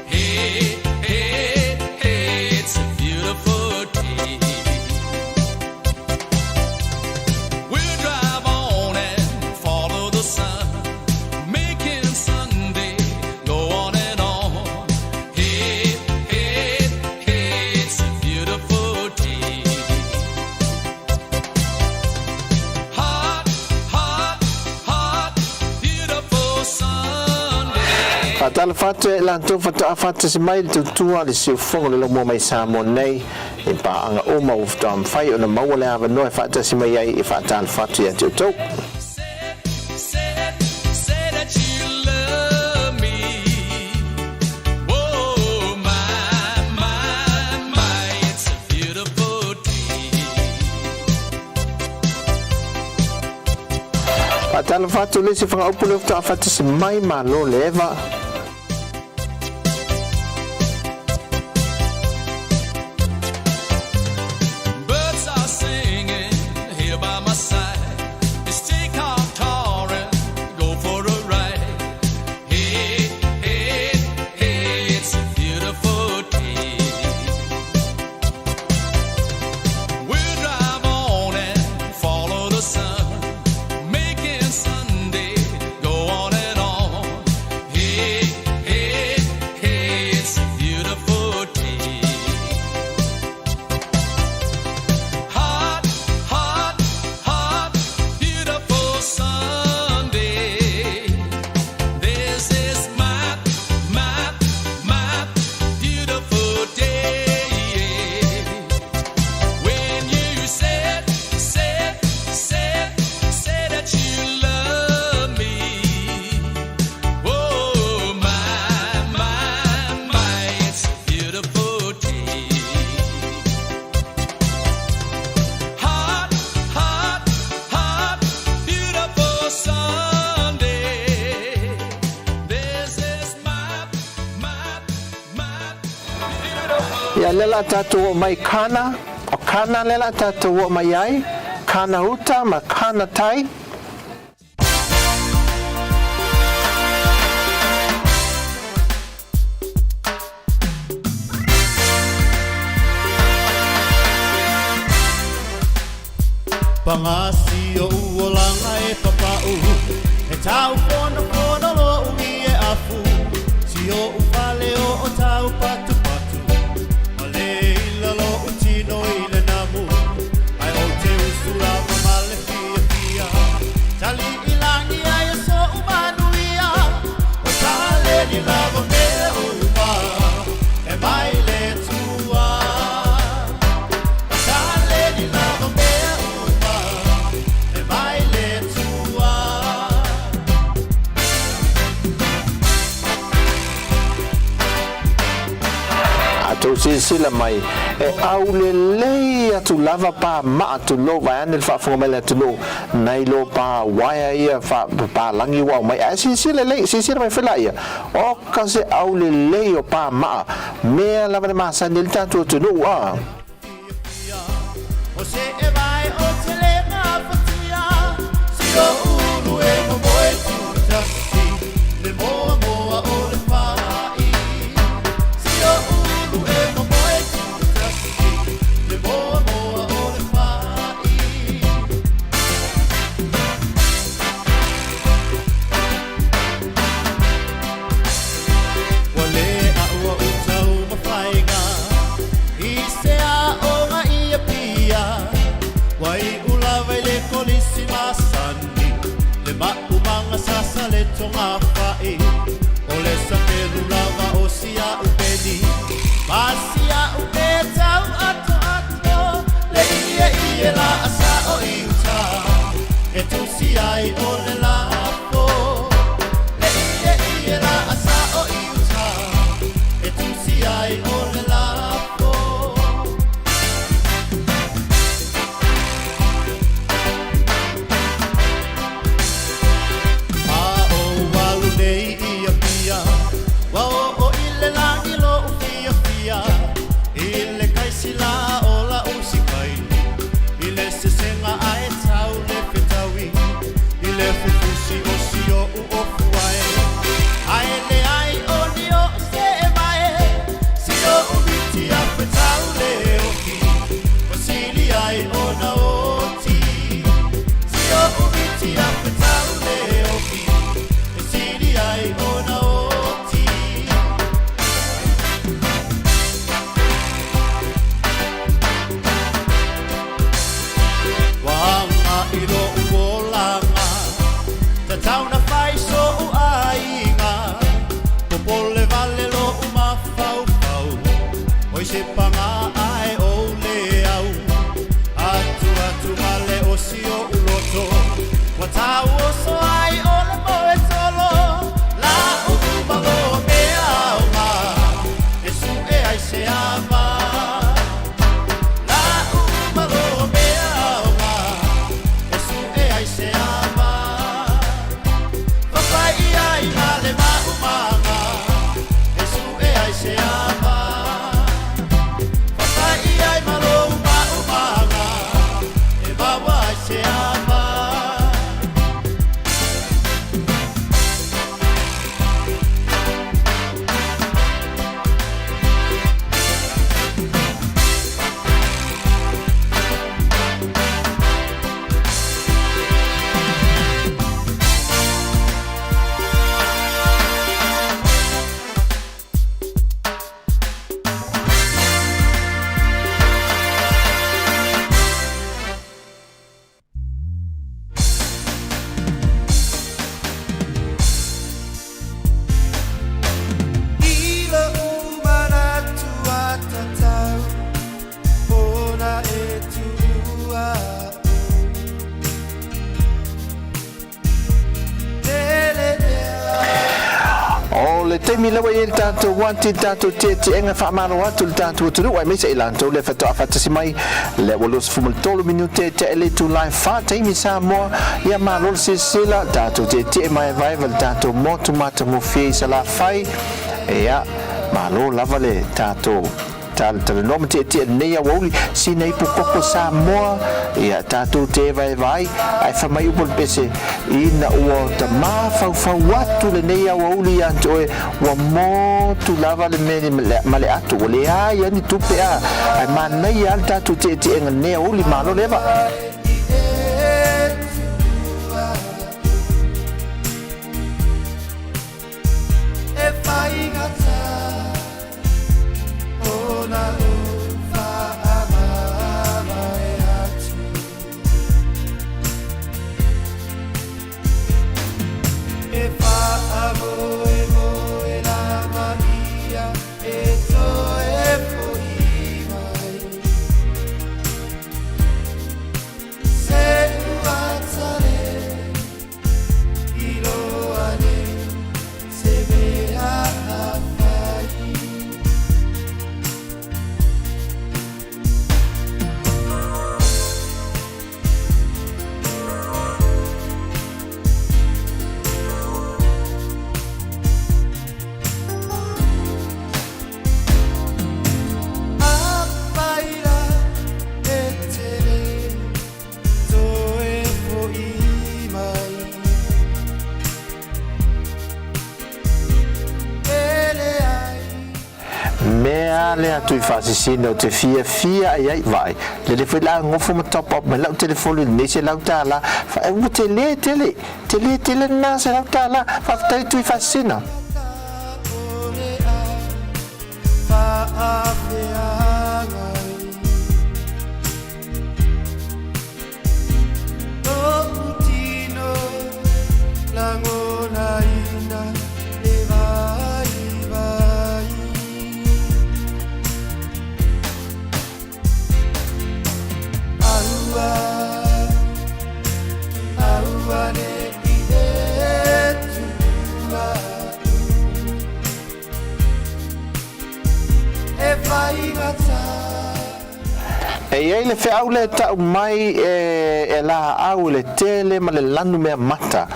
Hey, hey, hey, it's a beautiful day. We'll drive on and follow the sun, making Sunday go on and on. Hey, hey, hey, it's a beautiful day. Hot, hot, hot, beautiful Sunday. Faatalofa atu e latou faatoa faatasi mai le tautua le siufofoga o le laumua mai Samoa nei i paaga uma ua faatoa mafai ona maua le avanoa e faatasi mai ai e faatalofa atu ia te outou. Said, say that you love me. Whoa, my, my, my, it's a beautiful day. Faatalofa atu le isi fagaupu lea faatoa faatasi mai malo le eva. Birds are singing here by my side. Let's take our car and go for a ride. Hey, hey, hey, it's a beautiful day. We'll drive on and follow the sun, making Sunday go on and on. Hey, Ia, lea la a tatou oo mai i Kana, o Kana lea la a tatou oo mai ai, Kana uta ma Kana tai. Pagasi o uolaga e papau E tau fonofono lo'u i e afu Si o'u fale o o tau patupatu Ma le ila lo'u tino i le namu Ae ou te usu lava ma le fiafia Tali i lagi ai o so'u manuia O taleni lava mea uma E mai le Atua O taleni lava mea uma E mai le Atua. A tou silasila mai, e aulelei atu lava pa maa tulou vaeane le faafofoga mai le atunuu nai lo pa uaea ia palagi ua aumai. Ae silasila lelei, silasila mai foi laia, oka se aulelei o pa maa, mea lava le masani ai le tatou atunuu a. O se e vae o te le gafatia Si o ulu e momoe tutasi Le moa moa o le fai Si o ulu e momoe tutasi Le moa moa o le fai. Ua le a'u a'u taumafaiga i se aoga i Apia, ua iu lava i le kolisi masani, le maumaga sasa le togafai, o le sapelu lava o si a'u peni, ma si a'u mea tau atoato, le ieie la a sao i uta, e tusi ai o le lafo. Le ieie la a sao i uta, e tusi ai o le lafo. A ou alu nei i Apia, ua oo i le lagi lo'u fiafia, i le kaisila o la'u sikaini, i le sesega ae tau le fetaui, i le fufusi o si o'u ofu ae, ae leai o ni o'u se'e mae, si o'u miti a fetau le oki, ua sili ai ona oti. Si o'u miti a fetau le oki, e sili ai ona oti. Ua aga i lo'u olaga, tatau na fai so'u aiga, popole vale lo'u mafaufau, oi se paga ae ou le au, atu atu vale o si o'u loto, ua tau oso ai o le moe tolo, la uma loa mea aoga, e su'e ai se ava. La uma loa mea aoga, e su'e ai se ava. Fafai ai ma le maumaga, e su'e ai se ava. Fafai ai ma lou maumaga, e maua ai se ava. I lo'u manatu a tatau ona e tuua a'u. Tele ea. O le taimi lea ua i ai le tatou uati, le tatou tietieega faamalo atu i le tatou atunuu aemaise i latou lea faatoa faatasi mai lea ua 23 minute tea i le itula e fa taimi Samoa. Ia malo le silasila, tatou tietie maevaeva i le tatou motu matagofie i Salafai. Ia, malo lava le tatou. Talatalanoa ma tietie lenei aoauli, sina ipu koko Samoa, ia, tatou te evaeva ai, ae fai mai upu o le pese, ina ua ta mafaufau atu lenei aoauli ia te oe, ua motu lava le mea ma le ato, ua leai ai ni tupe a, ae manaia lava le tatou tietiega i lenei aoauli, malo le eva. Mea lea Tuifaasisina ou te fiafia ai ai, vaai, lele foi la gofo ma top up mai lau telefoni i lenei $100, ua tele tele, tele tele lena $100, faafetai Tuifaasisina. E i ai le feau lea e tau mai e laau i le tele ma le lanu mea mata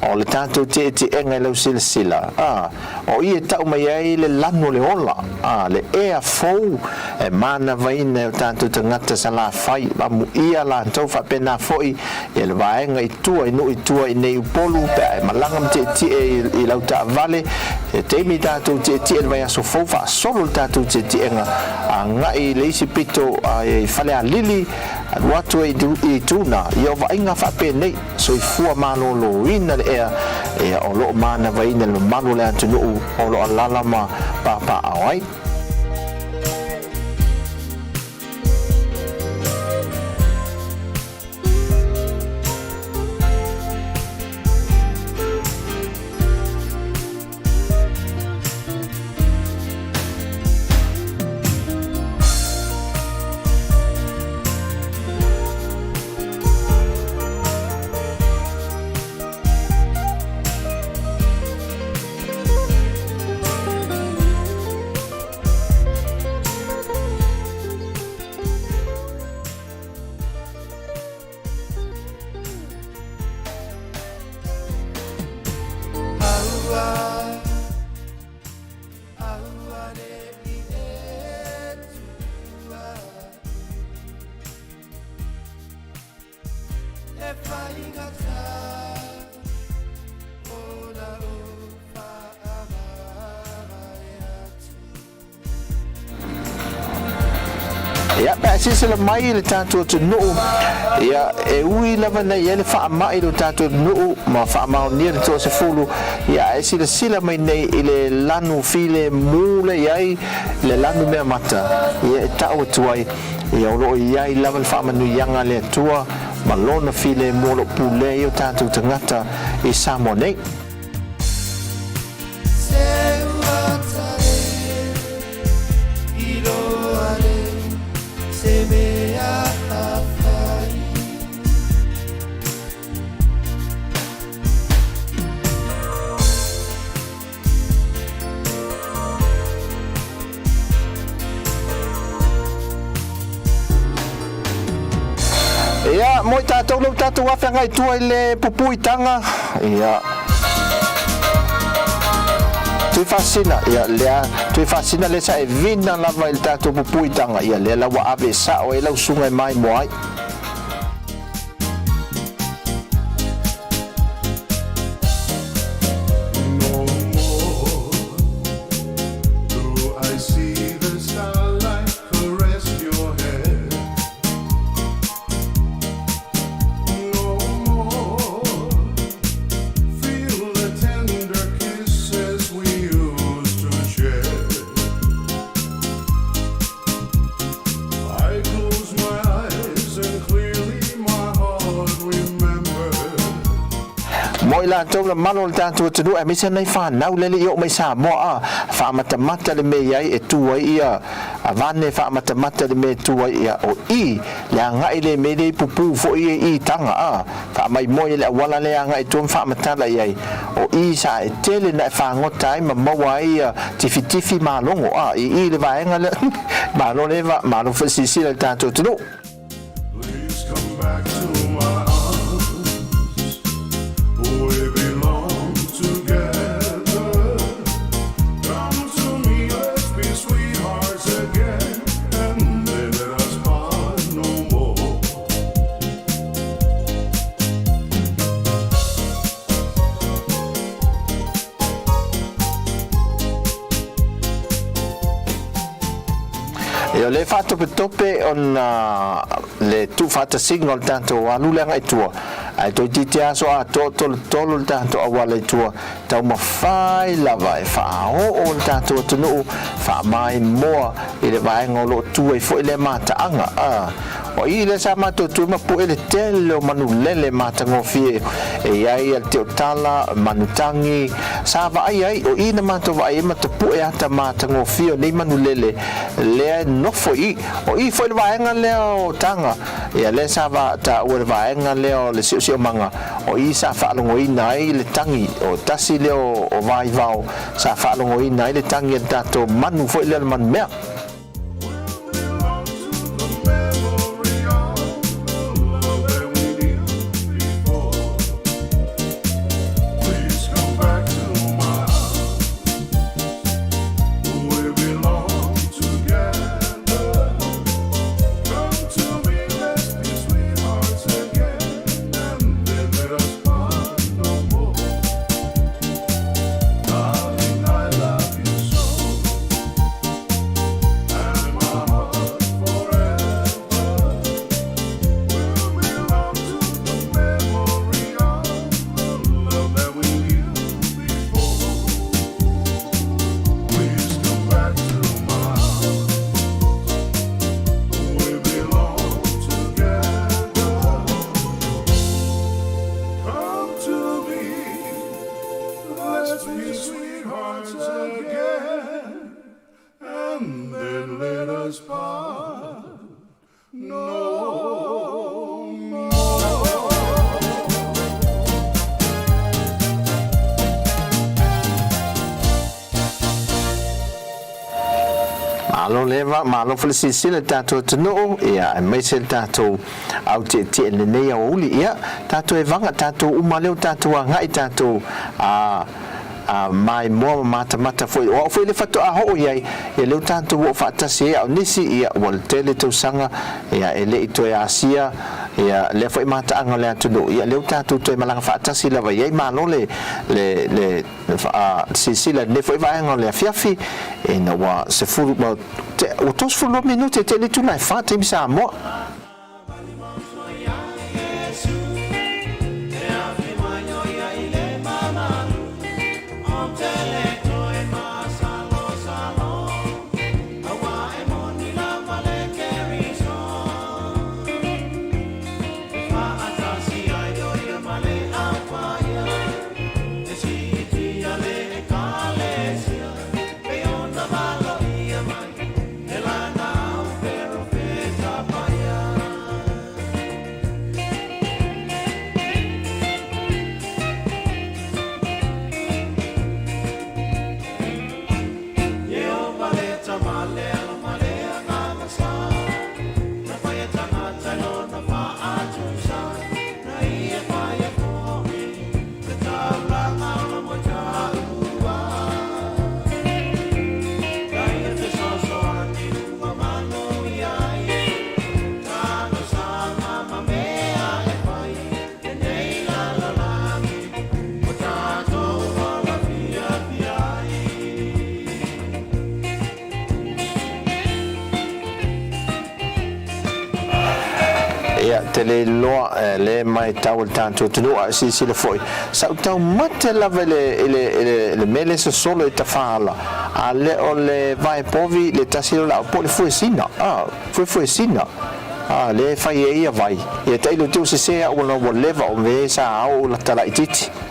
o le tatou tietiega i lau silasila. A, o i e tau mai ai le lanu o le ola, a, le ea fou e manavaina e o tatou tagata salafai, amuia latou faapena foi Ia le vaega i tua i nuu i tua i nei Upolu pe a e malaga ma tietie i lau taavale, se taimi tatou tietie i le vaiaso fou faasolo le tatou tietiega agai i le isi pito i Falealili alu atu ai i Tuna. Ia o vaaiga faapenei, soifua maloloina le ea ia o lo o manavaina le mamalu o le atunuu o lo o alaala ma papaaao ai. Ia, pe a silasila mai i le tatou atunuu, ia, e ui lava na i ai le faamai i lo tatou atunuu ma faamaonia le toasefulu, ia, ae silasila mai nei i le lanu filemu lea i ai le lanu mea mata, ia, e tau atu ai, ia, o lo o i ai lava le faamanuiaga a le Atua ma Lona filemu o lo o pulea ai o tatou tagata i Samoa nei. Ia, mo i tātou leu tātou awhenga i tua i le pupuitanga. Ia. Tuifasina, ia lea Tuifasina lea sa e vina lava i le tatou pupuitaga, ia lea la ua ave sa'o ai lau susuga e maimoa ai. No more do I see the starlight caress your hair. No more feel the tender kisses we used to share. I close my eyes and clearly my heart remembers. Mo i latou le mamalu o le tatou atunuu aemaise nai fanau lele i oo mai Samoa a faamatamata le mea i ai e tu ai ia vane faamatamata le mea e tu ai ia o i le agai le mea lea i pupu foi ia i taga a faamaimoa i le auala lea agai i tua ma faamatala i ai o i sa e tele na e fagota ai ma maua ai ia tifitifi malogo a i i le vaega lea malo leva malo foi silasila i le tatou atunuu. Please come back to my arms. We belong together. Come to me, let's be sweethearts again, and then let us part no more. E o le faatopetope ona le tuufaatasiga o le tatou alu le agai tua, ae toeitiiti aso atoa o tolotolo le tatou auala i tua, taumafai lava e faaoo le tatou atunuu faamaimoa i le vaega o lo o tu ai foi lea mataaga. A o i lea sa matou tu ma pue le tele o manulele matagofie e i ai le teotala, manutagi, sa vaai ai, o i na matou vaai ai ma tapue ata matagofie o nei manulele lea e nofo i i. O i foi le vaega lea o Taga, ia lea sa taua le vaega lea o le siosiomaga, o i sa faalogoina ai le tagi, o tasi lea o vaivao sa faalogoina ai le tagi a le tatou manu foi lea o le manumea. Belong to the memory of the love that we knew before. Please come back to my arms. We belong together. Come to me, let's be sweethearts again, and then let us part no more. Darling, I love you so, and my heart forever will belong to the memory of the love that we knew before. Please come back to my arms. We belong together. Come to me, let's be sweethearts again, and then let us part no more. Malo leva, malo foi le silasila i le tatou atunuu, ia, aemaise le tatou au tietie i lenei aoauli. Ia, tatou e vaga, tatou uma lea ua tatou agai, tatou a, a maimoa ma matamata foi. O au foi le faatoa hoo i ai, ia lea ua tatou oo faatasi ai, a o nisi, ia, ua tele tausaga, ia, e le i toe asia, ia, lea foi mataaga o le atunuu, ia, lea ua tatou toe malaga faatasi lava i ai. Malo le, le, le, silasila i lenei foi vaega o le afiafi, ina ua sefulu, ua, ua 32 minute e tele itula e fa taimi Samoa. Ia, te le iloa le maitau a le tatou atunuu, a e silasila foi, sa ou taumate lava i le, i le, i le, le mea lea e sosolo i tafaala, a le o le vae povi le tasi lea o laau po o le fuesina, a, fuefuesina, a, lea e fai ai ia vai. Ia tailo te ua sese au ona ua leva o me sa ao lata laitiiti.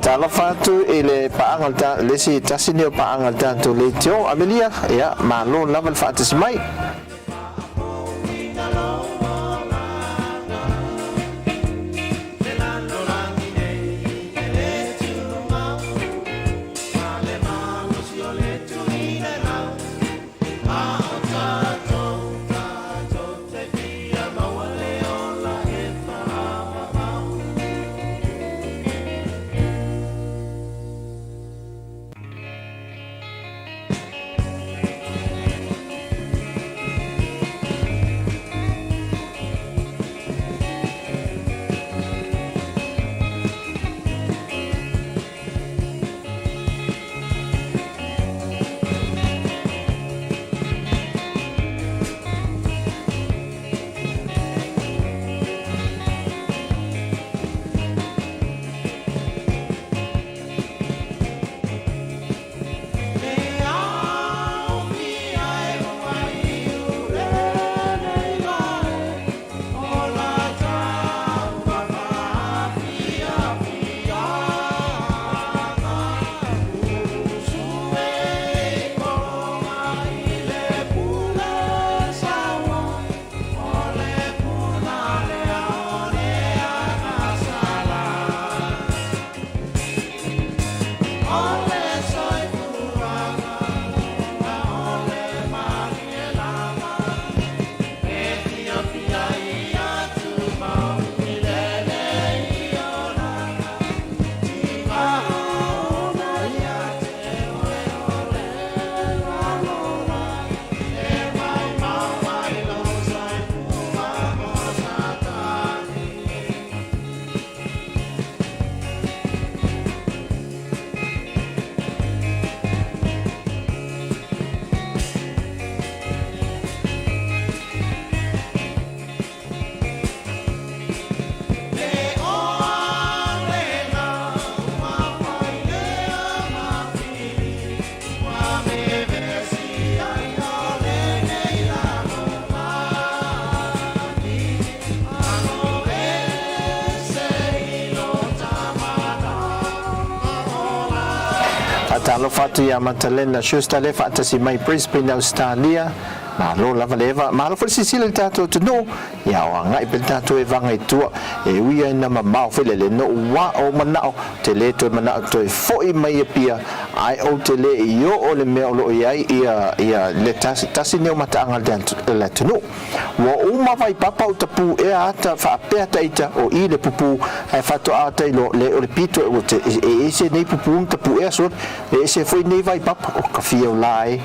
Faatalofa atu i le paaga o le le isi tasi nei o paaga a le tatou leitio Amelia, ia malo lava le faatasi mai. Faatalofa atu ia Matalena Schuster le faatasi mai Brisbane, Australia. Malo lava le eva, malo foi le silasila i le tatou atunuu, ia o agai pea le tatou evaga i tua, e ui ai ina mamao foi le le noʻu a o manao, te le toe manao toe foi mai Apia, ae ou te le i oo le mea o lo o i ai ia ia le tasi tasi nei o mataaga a le atunuu. Ua uma vaipapa o tapuʻea ata faapea taita o i le pupū ae faatoa ata iloa le o le pito e ua te e ese nei pupū ma tapuʻea sole e ese foi nei vaipapa o ka fia o la e.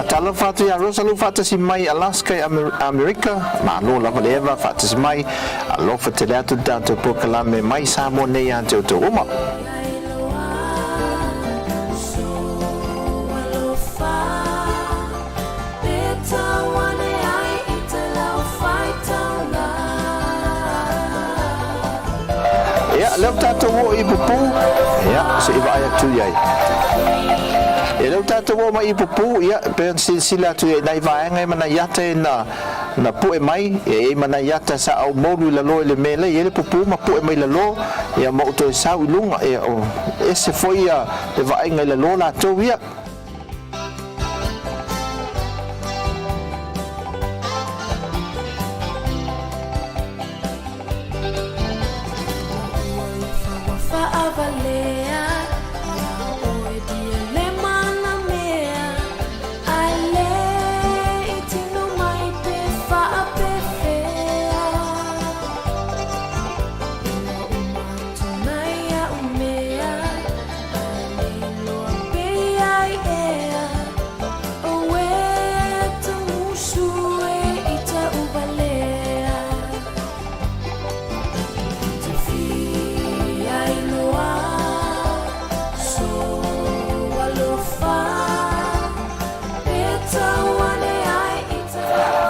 Talofa atu ia Rosa Lu faatasi mai Alaska i Amerika, malo lava le eva faatasi mai, alofa tele atu le tatou polokalame mai Samoa nei ia te outou uma. Ia, lea ua tatou oo i Pupu, ia, se i vaai atu i ai. Ia, lea ua tatou oo mai i Pupu, ia, pei ona silasila atu i ai nai vaega ia ma nai ata e na, na pue mai, ia, e i ai ma nai ata sa aumoulu i lalo i le mea lea, e i ai le pupu ma pue mai i lalo, ia, ma ou toe sau i luga, ia, o, ese foi ia le vaaiga i lalo latou ia.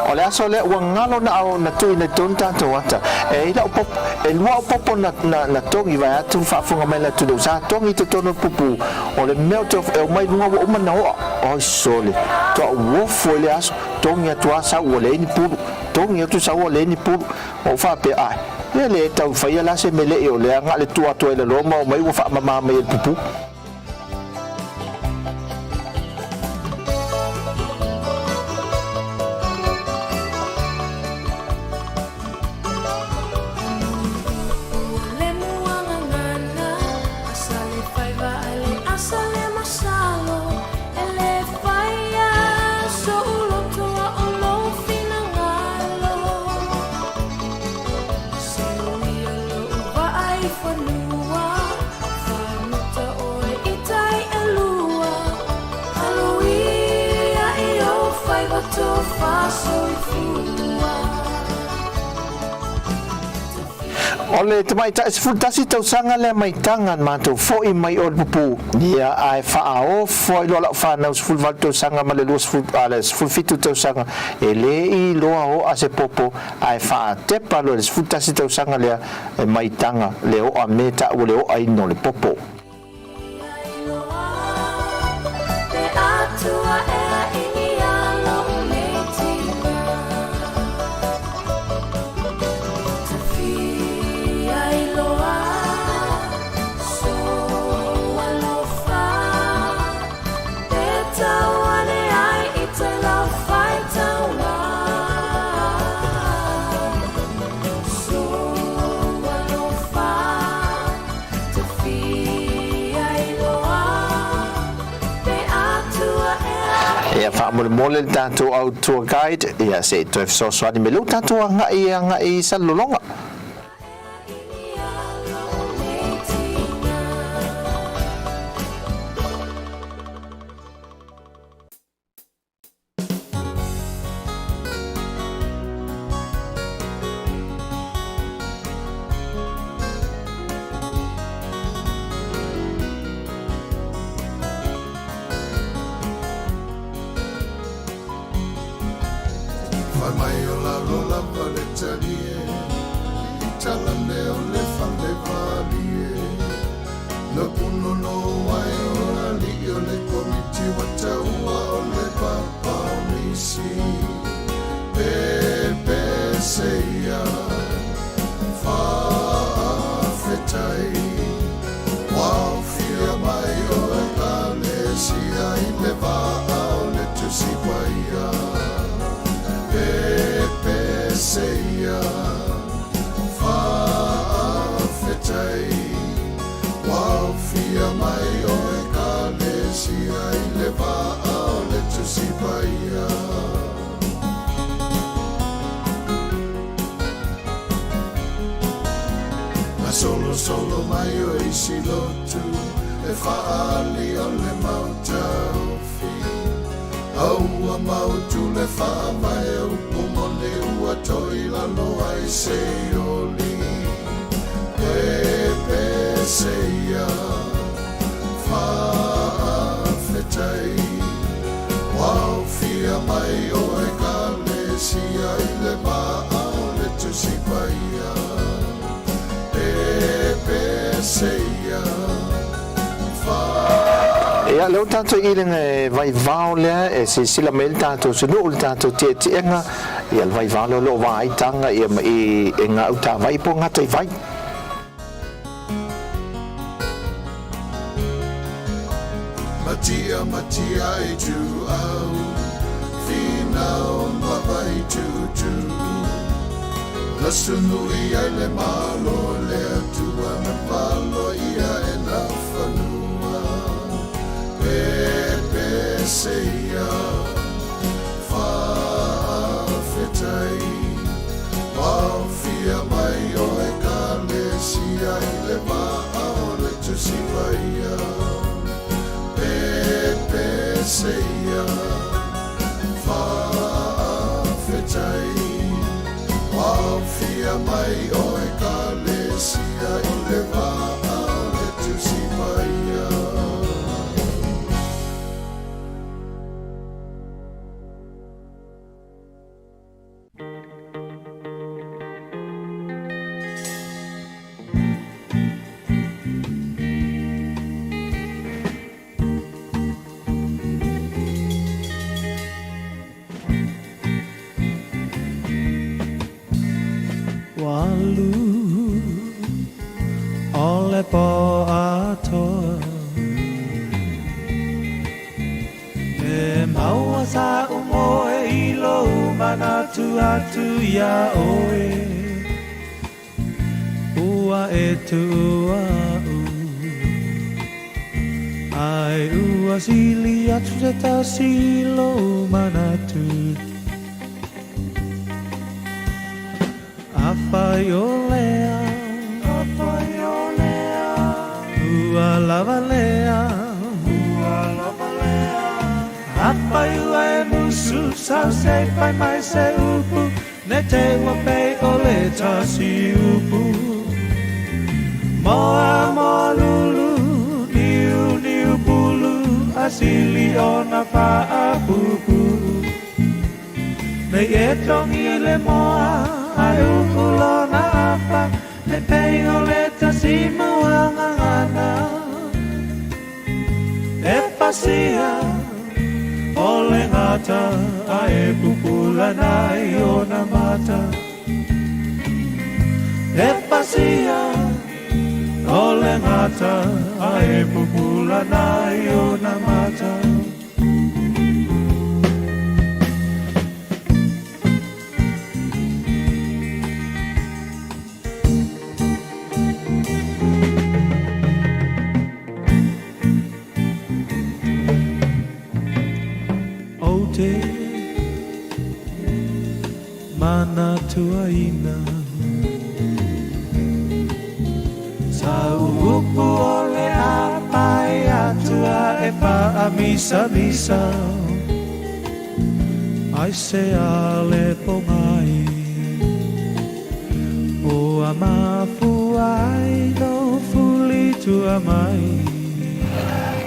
O le aso lea ua galo na ao na tuuina i totonu tatou ata. E i lau popo, e lua au popo na, na, na togi vaeatu faafofoga mai le atunuu. Sa togi i totonu o le pupu. O le mea o te e omai i luga ua uma na oa. Oi sole, toa uofo i le aso, togi atu a sau ua leai ni pulu. Togi atu sau ua leai ni pulu. Ua ou faapea, Ae, e le tau faia la se mele i o lea ga le tua atu ai lalo ma omai ua faamama mai e le pupu. O le tamaitai 11 tausaga lea mai Taga na matou foi mai o le pupu ia ae faaofo ai loa lau fanau 18 tausaga ma le 20 a le 17 tausaga e le i iloa oa se popo ae faatepa loa i le 11 tausaga lea e mai Taga le oa me taua le oaina o le popo. Ia faamolemole le tatou au tour guide, ia se i toe fesoasoani mai lea ua tatou agai agai i Salelologa. Fai mai o lalo lava le talie I talane o le fale valie Na punono ai o alii o le komiti Ua taua o le papa o nisi Pepeseia Faafetai. Solosolo mai o isi lotu e fa'aali o le mautaofi. A ua mautu le fa'avae upu moni ua toi lalo ai se oli. Pepeseia fa'afetai ua aofia mai o Ekalesia i le va'a o le Tusi Paia. Pepeseia Ia, lea ua tatou i le vaivao lea e silasila mai ai le tatou atunuu i le tatou tietiega, ia le vaivao lea o lo o vaai taga ia ma i e gauta-vai po o gataivai. Matia matia i tu au Finau ma vai tutu Lasunu i ai le malo le Atua na palo ia e na fanua. Pepeseia fa'afetai ua aofia mai o Ekalesia i le va'a o le Tusi Paia. Pepeseia fa'afetai ua aofia mai o Ekalesia i le va'a o le Tusi Paia. Ua alu o le po atoa E maua sa umoe i lou manatu atu iā oe Ua e tuua a'u Ae ua sili atu se tasi i lou manatu Afai o lea Afai o lea Ua lava lea Ua lava lea Afai ua e musu sau se i fai mai se upu Ne te i ua pei o le tasi upu Moa moa lulu niu niu pulu Ae sili ona faapuupuu Nei e togi i le moa ae uu lona afa Ne pei o le tasi muagagana E pasia o le gata ae pupula nai ona mata E pasia o le gata ae pupula nai ona mata. Ou te manatuaina Sa upu o le a pae atu a e faamisamisa Ai se a le pogai Ua mafua ai lou fulitua mai.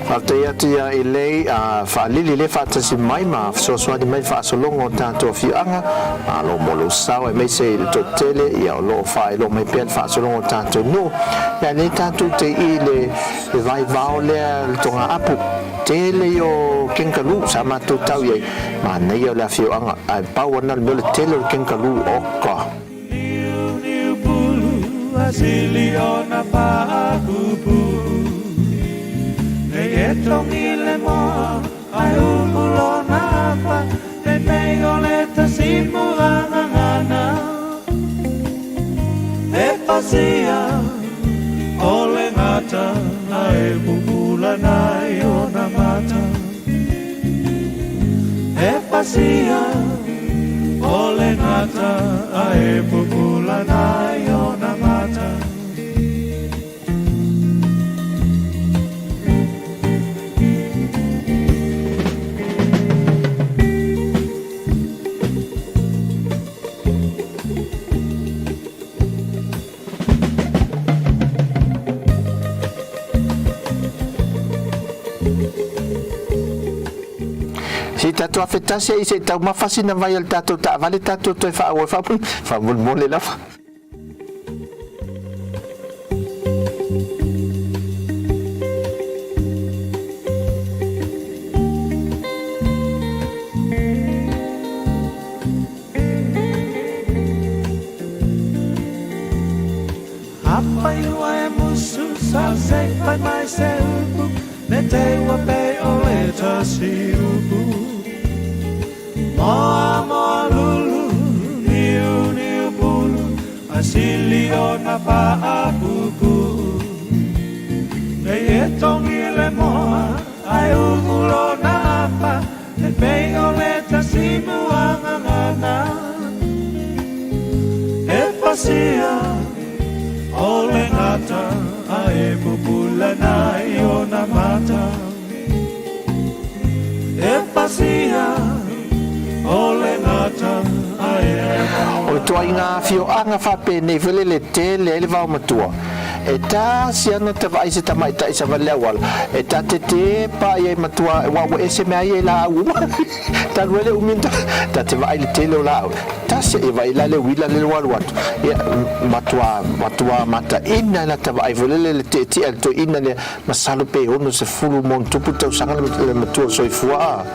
Faafetai atu iā Ilei a faalili le faatasi mai ma fesoasoani mai i le faasologa o tatou afioaga. Malo mo lou sao aemaise i le toatele ia o lo o faailoa mai pea le faasologa o tatou nuu. Ia nei tatou te i le vaivao lea le togaapu tele i o kenkaluu sa matou tau i ai. Manaia o le afioaga ae pau ana le mea o le tele o le kenkaluu oka. Niu niu pulu ae sili ona faapuupuu Nei e togi le moa ae uu lona afa Ne pei o le tasi muagagana E pasia o le gata ae pupula nai ona mata E pasia o le gata ae pupula nai ona mata. tatou afe tasi ai se i taumafa sina vai a le tatou taavale tatou toe faaauau ai faamolemole lava. Afai ua e musu sau se i fai mai se upu Ne te ua pei o le tasi upu Moa moa lulu niu niu pulu A sili ona faapupu Nei e tongi e le moa Ai uu lona afa E pei o le tasi muagagana E pasia o le gata A e pupula nai ona mata E pasia o le gata A e O le ituaiga afioaga faapenei foi lele tele ai le vaomatua. E tasi ana ta vaai se tamaitai savali le auala, e ta te tepa i ai matua aua ua ese mea ia i laau uma. Talu ai le umi ona ta te vaai i le tele o laau. Tasi e vaai la le uila le alu atu. Ia, matua, matua mataina ai la ta vaai foi lele le tietie a le toeaina lea, masalo pe 60 ma ona tupu tausaga le matua o le soifua a.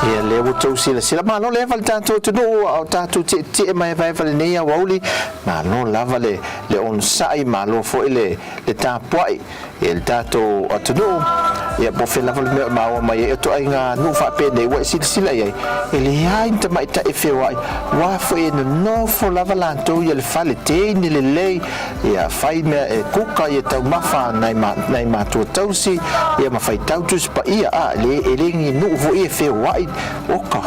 Ia lea ua outou silasila, malo leva le tatou atunuu a o tatou tietie maevaeva i lenei aoauli, malo lava le, le onosai, malo foi le, le tapuai. I le tatou atunuu, ia po o fea lava le mea o maua mai ai, o ituaiga nuu faapenei ua e silasila i ai, e leai ni tamaitai e feoai, aua foi e nonofo lava latou ia le fale, teine lelei, ia fai mea e kuka ia taumafa nai nai matua tausi, ia ma faitau Tusi Paia, a, e le ni nuu foi e feoai, oka.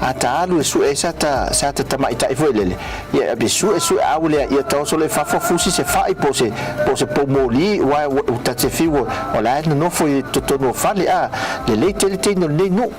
A ta alu e sue sa ta sa ta tamaitai foi lele, Ia e sue sue a ua lea ia taoso loa i fafo fusi se fai po o se po o se pou moli aua ua ta te fiu o la e nonofo i totonu o fale a lelei tele teine o lenei nuu.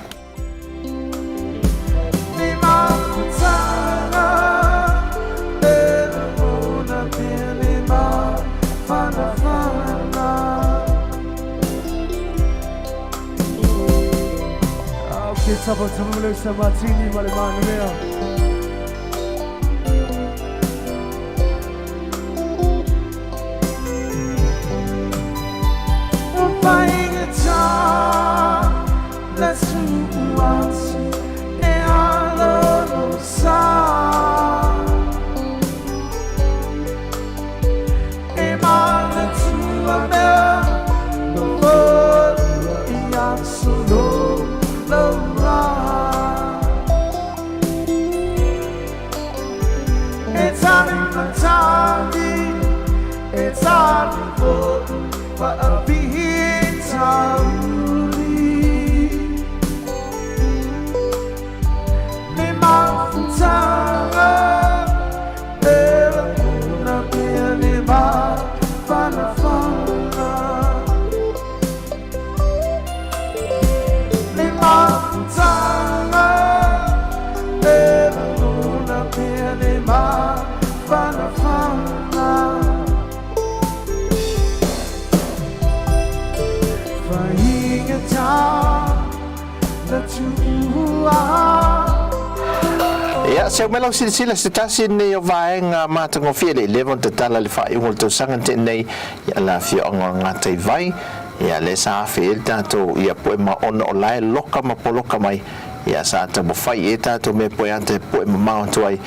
Ia, seu mai lau silasila se tasi lenei o vaega matagofie le leva ona tatala i le faaiuga o le tausaga na tea nei i le afioaga o Gataivai. Ia, lea sa afe ai le tatou ia poe ma ona o la e loka ma poloka mai. Ia, sa taumafai i ai tatou mea poe ata e poe mamao atu ai,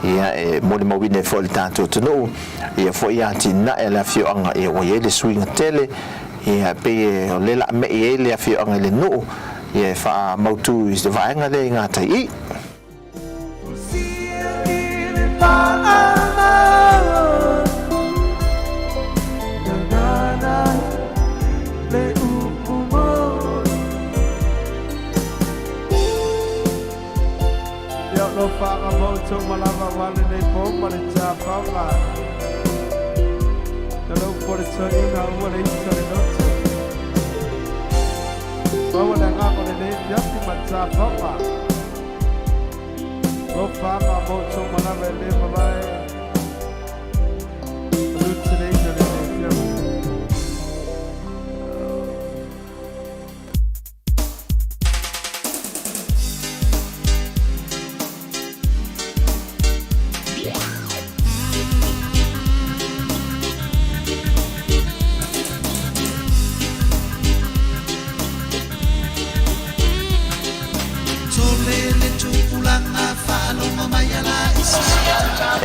ia, e molimauina ai foi le tatou atunuu, ia foi atinae a le afioaga, ia, ua i ai le suiga tele, ia, e pei o lea o le a me'i ai le afioaga i le nuu, ia, e faamautu i se vaega lea i gatai i.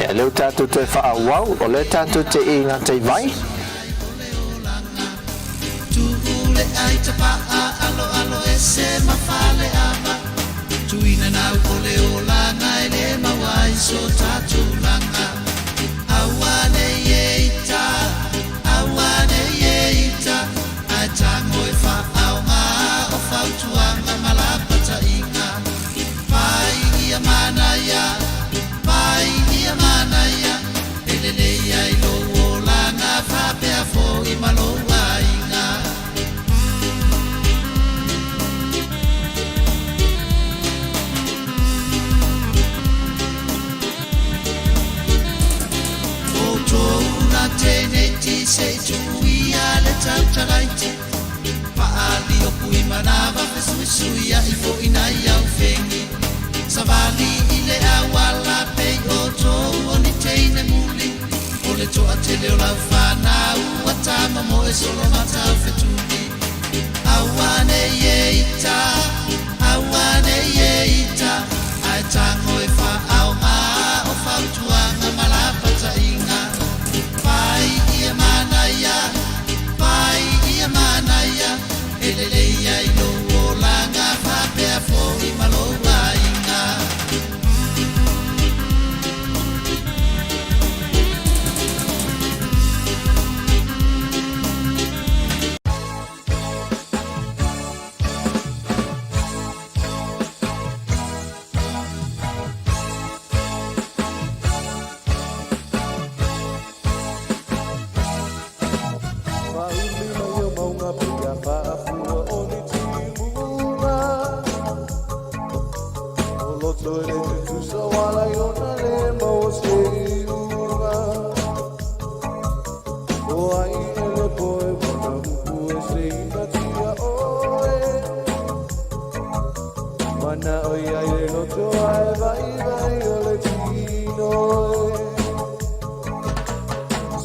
Ia, lea ua tatou toe faaauau, o lea tatou te i gatai vai. Loto e le tutusa wala i ona le maua se iuga. O ai e le poe wana upu e se ina tia oe. Mana o ia i le loto ae vai vai o le tino e.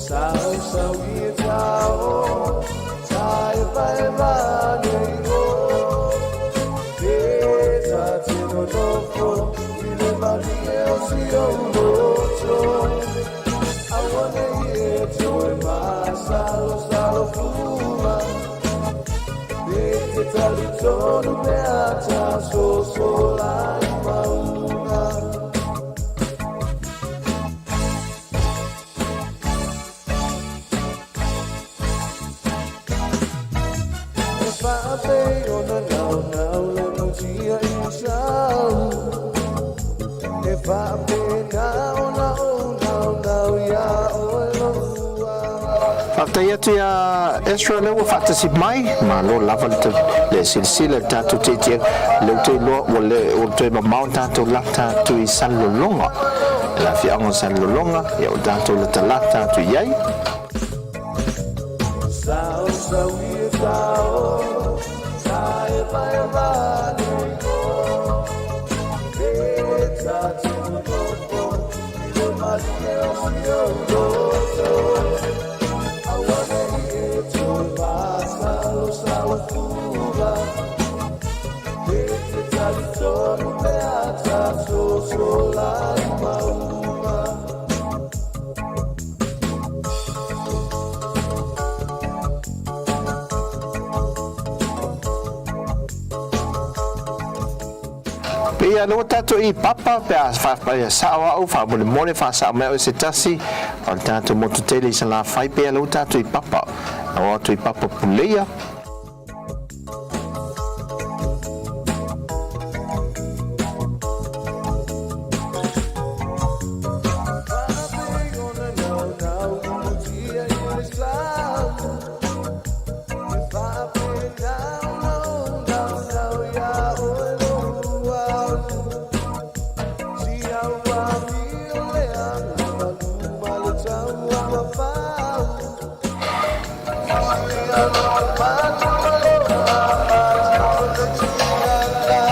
Sau sau i e tau, tai vai vai nei o. Te ta tino nofo, i le malie o si o loto. Awane i e toe masalo salo fuma. Pe te talitonu pe ata so lai maunga. E whaape o na nau nau le mutia i sau. E whaape nau nau nau nau ia oe loa. Faafetai atu iā Ezra lea ua faatasi mai, malo lava le silasila i le tatou tietie lea ou te iloa ua le ua toe mamao tatou lata atu i Salelologa. Le afioaga o Salelologa, ia ua tatou latalata atu i ai. Sau sau i e tau, tae vai vai o. Te ta tino nofo, i le malie o si o loto. Awane i e toe masalo salo fuma. Te te talitonu pe ata so lai maunga. Pei lea ua tatou i Papa pe a faasao au faamolemole faasao mai au e se tasi o le tatou motu tele i Salafai pei lea ua tatou i Papa o atu i Papa Puleia. Whaape o na nau nau mutia i le sau. E whaape nau nau nau nau ia oe loa. Si au a mio le anga maluma le tau a mafau. Si au a matu loa matu le tianga.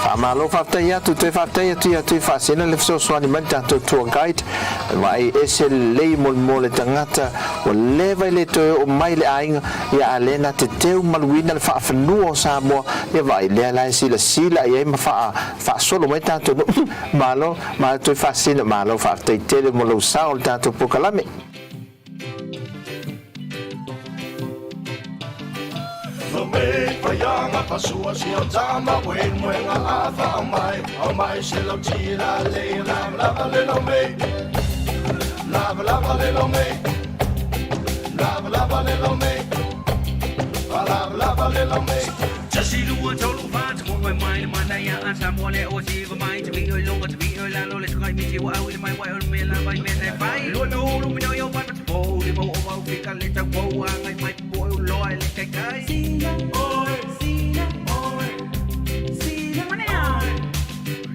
Faamalo faafetai atu toe faafetai atu ia toe faasena le fesoasoani mai le tatou tour guide vaai ese lelei mo le tagata ua leva i le toe oo mai le aiga ia a lea na te teu maluina le faafanua o Samoa ia vaai lea la e silasila i ai ma faasolo mai tatou nuu malo malo toe faasena malo faafetai tele mo lou sao o le tatou polokalame. No me payanga pasua si o tama wen mwenga afa o mai o mai se lo tira le la la le lo me la la le lo me la la le lo me la la le lo me. 这是路我走路法，这我会买的马来亚安萨摩嘞，我是个买这边有龙，这边有拉罗嘞，这个米奇我爱为的买，我有没拉买没来买。罗路路没有买不错，你冇我冇给干嘞，在我啊爱买不有罗爱嘞开开。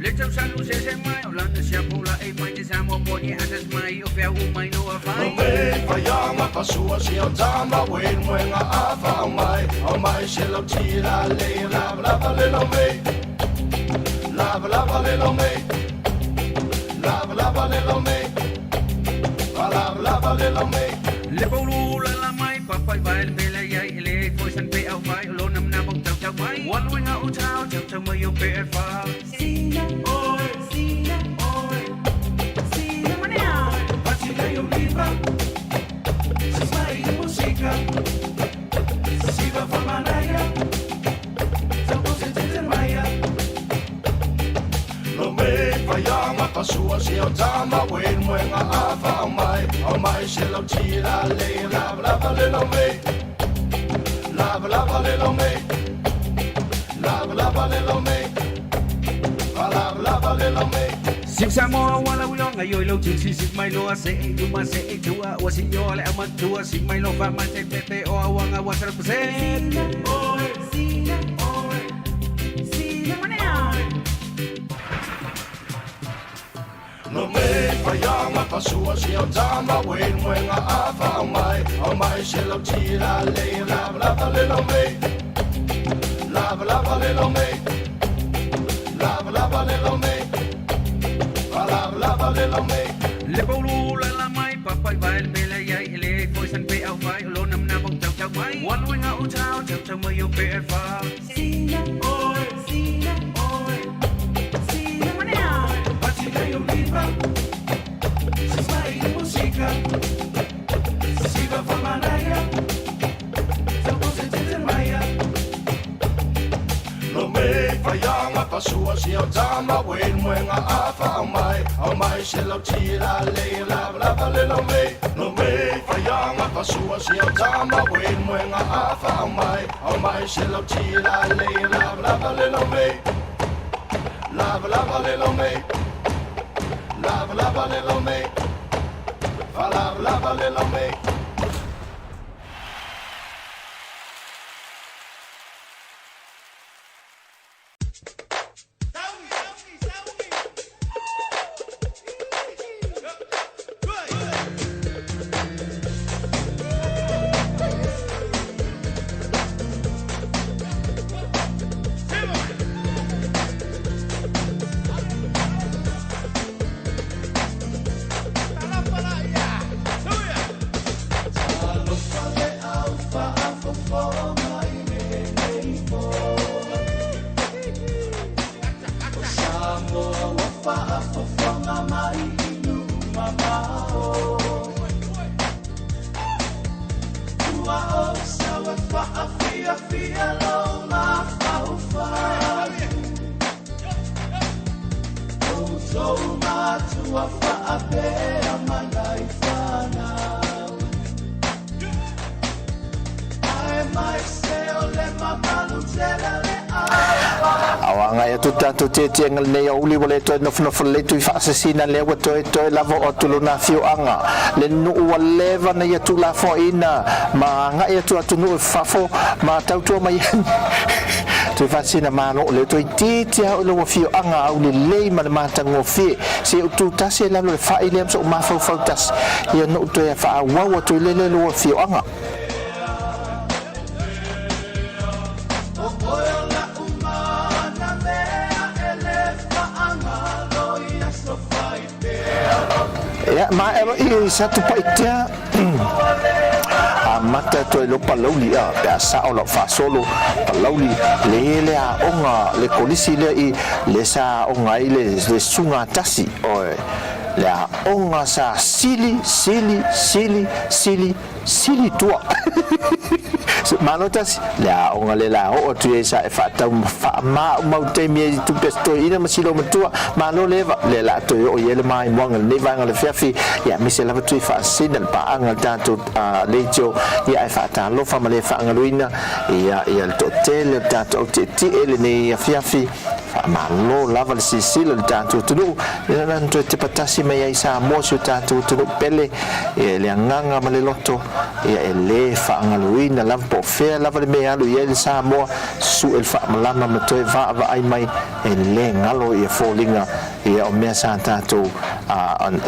Le 走山路斜斜买，有懒得下坡了，哎买这 Me whaianga pasua si o tama wen mwenga afa au mai au mai se lau tira le lava lava le lo me lava lava le lo me lava lava le lo me lava lava le lo me Le paulu la la mai papai vai le mele iai le foi san pe au vai lo nam na bong tau tau mai wan wenga o tau tau tau mai o pe fa sina oi sina oi sina manea Patika yo liva Sismai musika Siva famanaya Taupo se tete maya Lo me whaianga pasua si o tama wen mwenga afa au mai se lau tira le lava lava le lo me lava lava le lo me lava lava le lo me lava lava le lo me Sim Samoa wala wilonga yo lo tu si si mai lo se tu ma se tu a wa si yo le ama tu a si mai lo fa ma te pe pe o awanga wa sa se Oi sina oi sina manea Lo me whaianga pasua si o tama wen mwenga afa au mai se lau tira le lava lava le lo me lava lava le lo me lava lava le lo me lava lava le lo me Le paulu la la mai papai vai le mele iai le foi san pe au vai lo nam na bong tau tau mai wan wenga o tau tau tau mai o pe fa Sina oi sina oi sina manea Patika yo liva Sismai musika Siva famanaya Taupo se tete maya Lo me whaianga pasua si o tama wen mwenga afa au mai se lau tira le lava lava le lo me Lo me whaianga pasua si o tama wen mwenga afa au mai se lau tira le lava lava le lo me lava lava le lo me lava lava le lo me lava lava le lo me. Aoga ia tu tatou tietieʻiga lenei aoauli ua lē toe nofonofo lelei tui faasasina lea ua toetoe lava o atu lona afioaga le nuu ua leva na ia tuulafoaʻina ma agaʻi atu atunuu i fafo ma tautua mai ai toe faasasina malo o lea toe itiiti a oe lou afioaga aulelei ma le matagofie seia ou tutasi ai lalo le fa'i lea ma so'u mafaufau tasi ia na ou toe faaauau atu ai lele lou afioaga. Ia, maea loa i Satupaitea, amata atu ai loa Palauli, a, pe a sao lau faasolo, Palauli, le le aoga, le kolisi lea i, le sa aoga ai le, le susuga tasi, oe, le aoga sa sili, sili, sili, sili, Sili i tua. Malo tasi, le aoga le la oo atu i ai sa e faatau faamaumau taimi ai i tupe a si toeaina ma si loumatua. Malo le eva, lea la toe oo i ai le maimoaga i lenei vaega o le afiafi, ia aemaise lava tui faasina le paaga a le tatou leitio, ia ae faatalofa ma le faagaluina, ia ia le toatele o le tatou au tietie lenei afiafi. Faamalo lava le silasila i le tatou atunuu, lea na toe tepa tasi mai ai Samoa si o tatou atunuu pele, ia i le agaga ma le loto, ia e le faagaluina lava po o fea lava le mea e alu i ai le Samoa, su'e le faamalama ma toe vaavaai mai, e le galo ia foliga. Ia, o mea sa tatou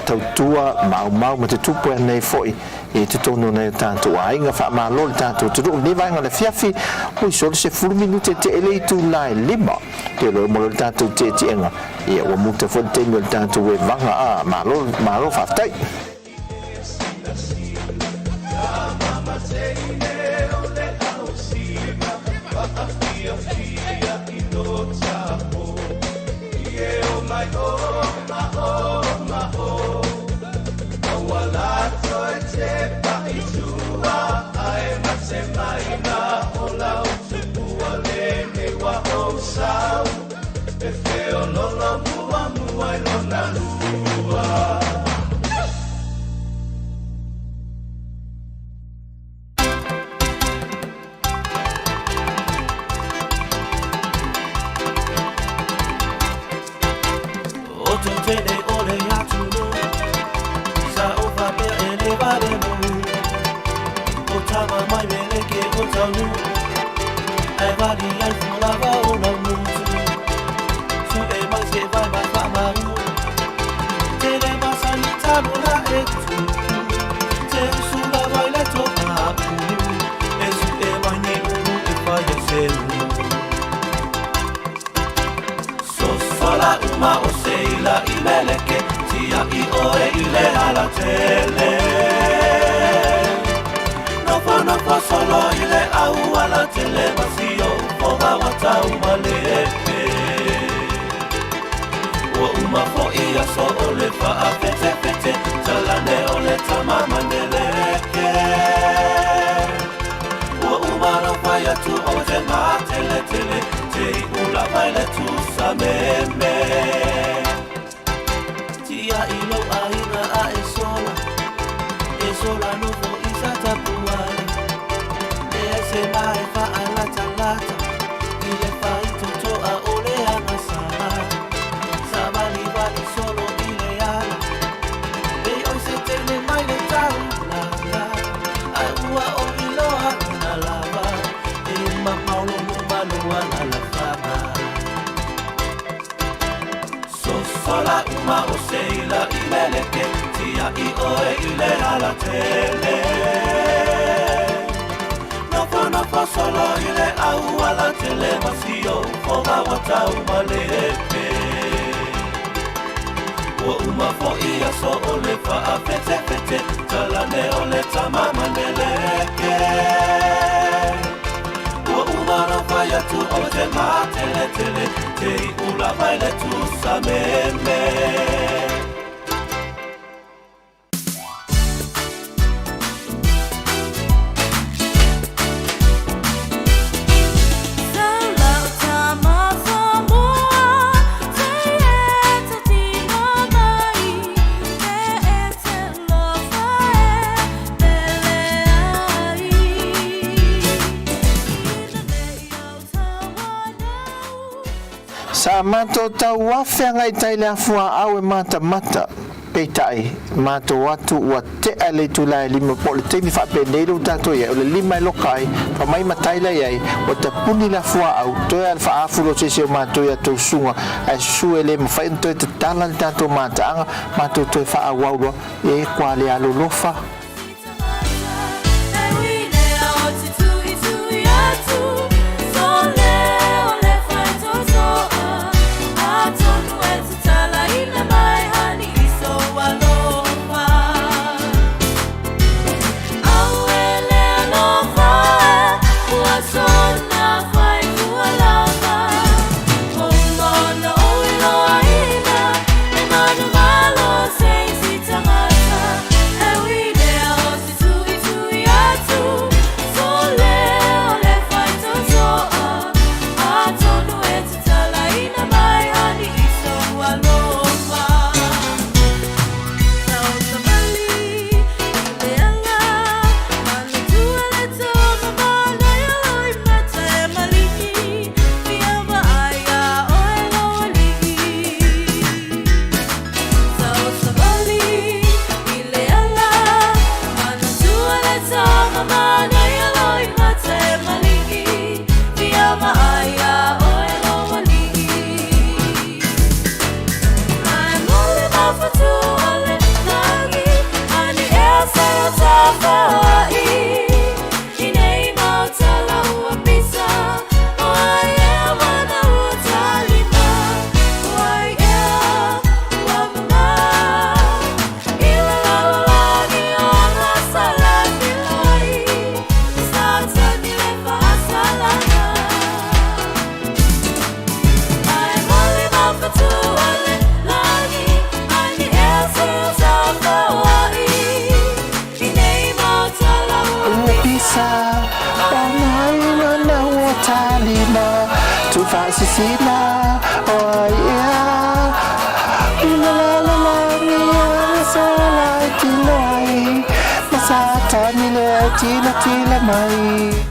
tautua maumau ma tutupu ai foi i totonu o nai o tatou aiga. Faamalo le tatou atunuu i lenei vaega o le afiafi. Ui, sole 10 minute te ele itulā e 5. Te loa mo le tatou tietiega. Ia, ua muta foi le taimi o le tatou evaga. A, malo, malo, faafetai. O tele o le atunuu Sa o faapea e le vale mou O tama mai meleke o taunu Ae vali ai fualava o laumutu Su e mai se vai mai faamaru Tele masani talo la e tupu Te usu lava i le toaulu E su e mai ni ulu e fai e se ulu Sosola uma o seila i meleke Tia i oe i le ala tele Nofo nofo solo i le au ala tele Masio ufoga wa tau malepe Ua uma foi aso o le faafetefete Talane o le tama maneleke Ua uma lau fai atu o te mateletele Te i ula mai le tusa meme Tia i lou aiga a e sola E sola nofo i sa tapuai E se mai faalatalata I le faitotoa o le agasala Sa valivali solo i le ala Pei oi se teine mai le taulaga Ai ua o iloa ona lava E mamao lo luma lo alalafaga Sosola uma o seila i meleke Tia i oe i le ala tele Nofo nofo solo i le au ala tele Masio ufoga wa tau malepe Ua uma foi aso o le faafetefete Talane o le tama maneleke Ua uma lau fai atu o te mateletele Te i ula mai le tusa meme. Sa matou tauafeagai tai le afuaau e matamata, peitai, matou atu ua tea le itula e 5 po o le taimi faapenei lea ua tatou i ai, o le 5 e loka ai, fai mai matai la i ai, ua tapuni le afuaau, toe lava le faaafu loa se isi o matou i a outou susuga, ae susu e le mafai ona toe tatala le tatou mataaga, matou toe faaauau loa, e kua le alolofa. lima Tuufaasisina o ai ea I la la la la ngia sa lai ti loai Ma sa tani le tila tila mai.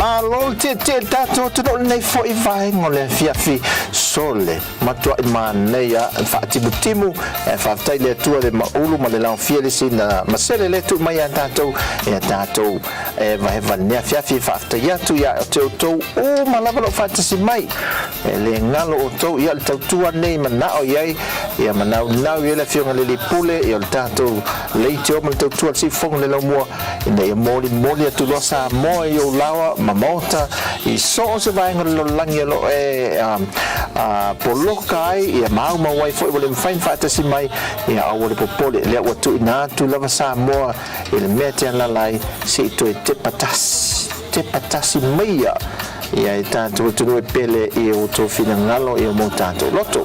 Malo le tietie i le tatou atunuu i lenei foi vaega o le afiafi sole matuai manaia faatimutimu ae faafetai i le Atua le maulu ma le laofia le isi na masele lea tuu mai ia tatou ia tatou e vaeva i lenei afiafi e faafetai atu ia te outou uma lava lou faatasi mai E le galo outou, ia o le tautua lenei e manao i ai, ia manaunau i ai le Afioga i le Alii Pule, ia o le tatou leitio ma le tautua i le siufofoga o le laumua, ina ia molimoli atu loa Samoa i ou laoa ma maota i so o se vaega o le lalolagi o lo o e poloka ai, ia maumau ai foi ua le mafai ona faatasi mai, ia aua le popole, lea ua tuuina atu lava Samoa i le mea e te alaala ai, se i toe tepa tasi, tepa tasi maia ia e tatou atunuu e pele i o outou finagalo i o mo tatou loto.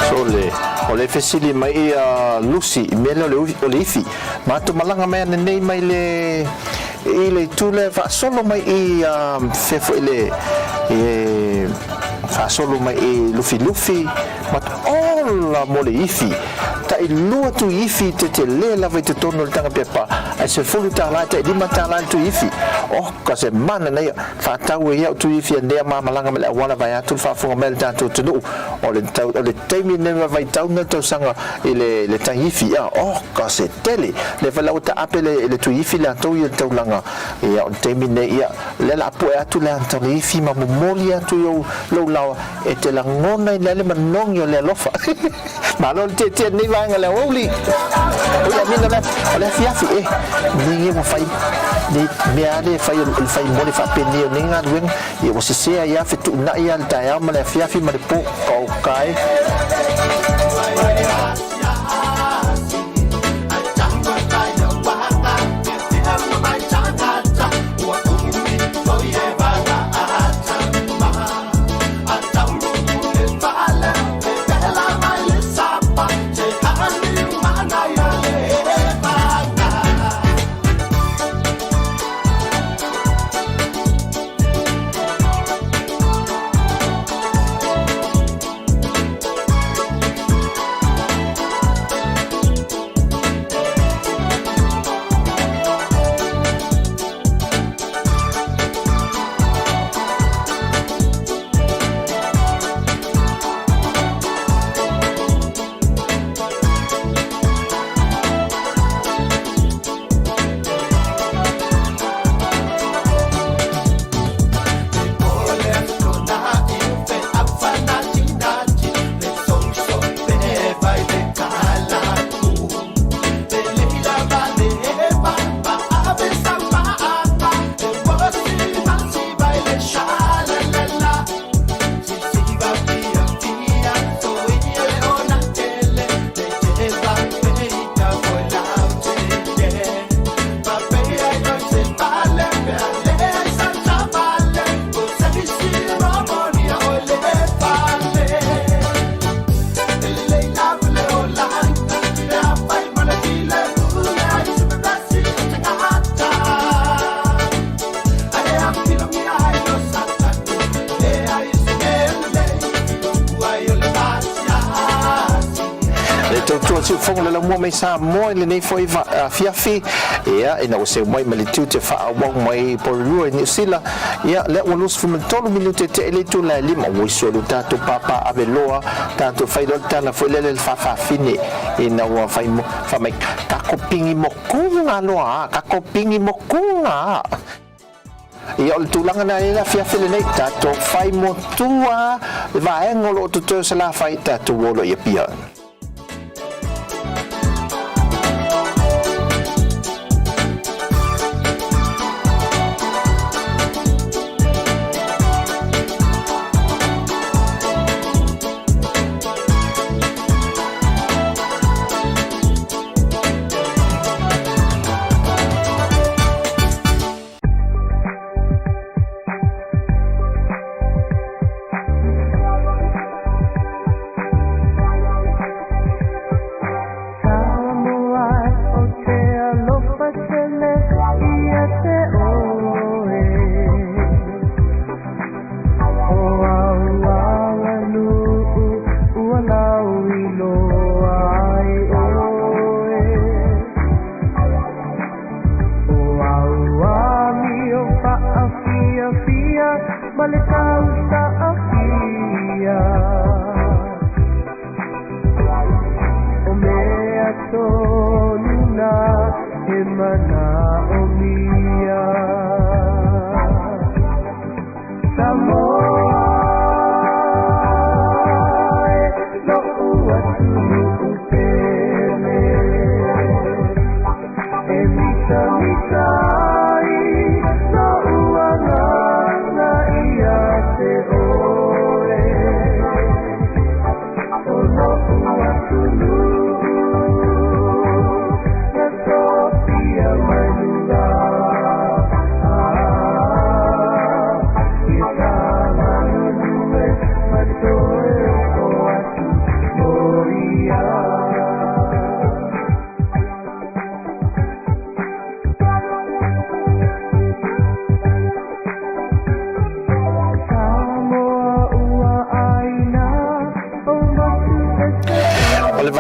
So le, o le fesili mai ia Lucy i mea lea o le, o le ifi. Matou malaga mai ananei mai le, i le itu lea faasolo mai i fea foi le, i faasolo mai i Lufilufi, ma ola mo le ifi. Tailua tuiifi tetele lava i totonu o le taga pepa, ae $10 e tailima tala le tuiifi. Oka se mana na ia, faatau e iau tuiifi anea ma malaga ma le auala vaeatu le faafofoga mai a le tatou atunuu. O le tau, o le taimi lenei ma vaitau na tausaga i le le taiifi, a oka se tele. Le fa la ua taape le le tuiifi latou ia i le taulaga. Ia o le taimi lenei, ia lea o le a pue atu le ata o le ifi ma momoli atu i ou lou laoa e te lagona ina ai le manogi o le alofa. Malo le tietie i lenei vaega le aoauli. Oi Amina o le o le afiafi e nei ua fai nei mea lava lea e fai o le fai mo le faapenei o nei galuega ia ua sese ai lava fetuunai lava le taeao ma le afiafi ma le po oka e. Le tautua siufogo le laumua mai Samoa i lenei foi afiafi, ia, ina ua seu mai ma le tiute faaauau mai Porirua i Niu Sila, ia, lea ua 23 minute tea i le itula e 5, ua iso le tatou pāpā ave loa, tatou fai loa le tala foi lele le faafaafine, ina ua fai, fai mai, kako pingi mokunga loa a, kako pingi mokunga a. Ia, o le tulaga lena i le afiafi lenei, tatou fai motua le vaega o lo o totoe o Salafai, tatou o loa i Apia.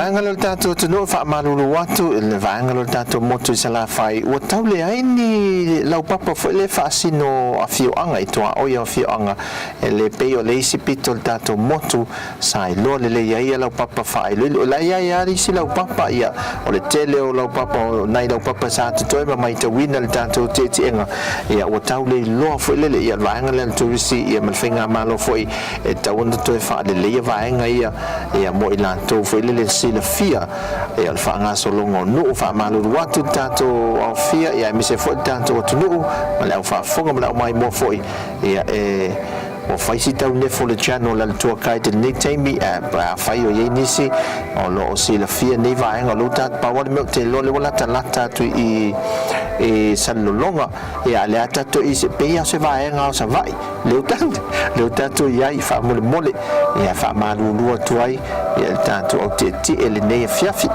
vaega lea o le tatou atunuu e faamalulu atu i le vaega lea o le tatou motu i Salafai, ua tau leai ni laupapa foi lea e faasino afioaga i tuaoi o afioaga e le pei o le isi pito o le tatou motu sa iloa lelei ai ia laupapa faailoilo. O la e i ai lava isi laupapa, ia, o le tele o laupapa, o nai laupapa sa totoe ma maitauina le tatou tietiega, ia, ua tau le iloa foi lele, ia, le vaega lea a le turisi, ia, ma le faigamalo foi e tatau ona toe faaleleia vaega ia, ia, mo i latou foi lele silafia, ia, o le faagasologa o nuu, faamalulu atu le tatou aofia, ia, aemaise foi le tatou atunuu, ma le au faafofoga ma le au maimoa foi, ia, e. Ua fai si tau nefo le channel a le tour guide i lenei taimi ae afai o iai nisi o lo o silafia nei vaega o lou tatou pau a le mea ou te iloa lea ua latalata atu i i Salelologa ia a lea tatou i se pei a o se vaega o Savaii lea ua lea ua tatou iai faamolemole ia faamalulu atu ai ia le tatou au tietie lenei afiafi.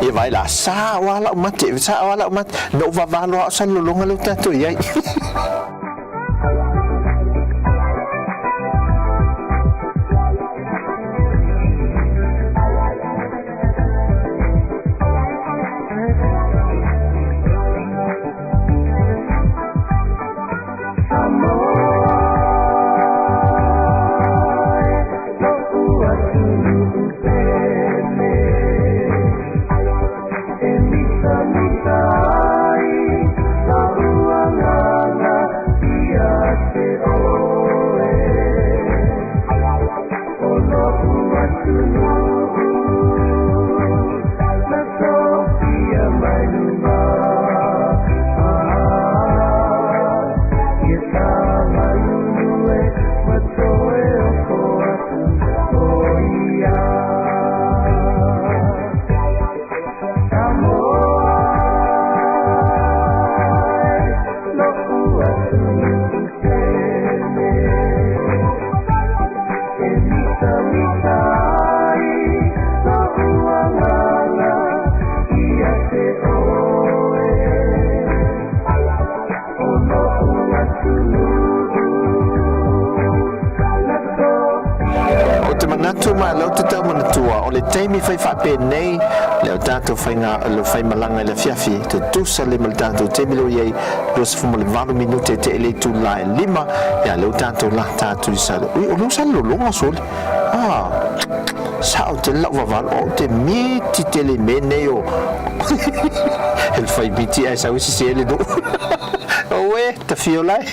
Ia vai la sa o ala mate, sa o ala mate, no vavalo a sa lolonga le tatou iai. Ou te manatu ma lou te tau manatua o le taimi fai faapenei le o tatou faiga le faimalaga i le afiafi tutusa le ma le tatou taimi leo iai 28 minute te le itula e lima ia leo tatou lata atu i sa ui o leo sa lologa sole ah sao tele lau vavalo ou te miti tele i mea nei o he fai miti ae sau isi se le nuu oe tafio lai.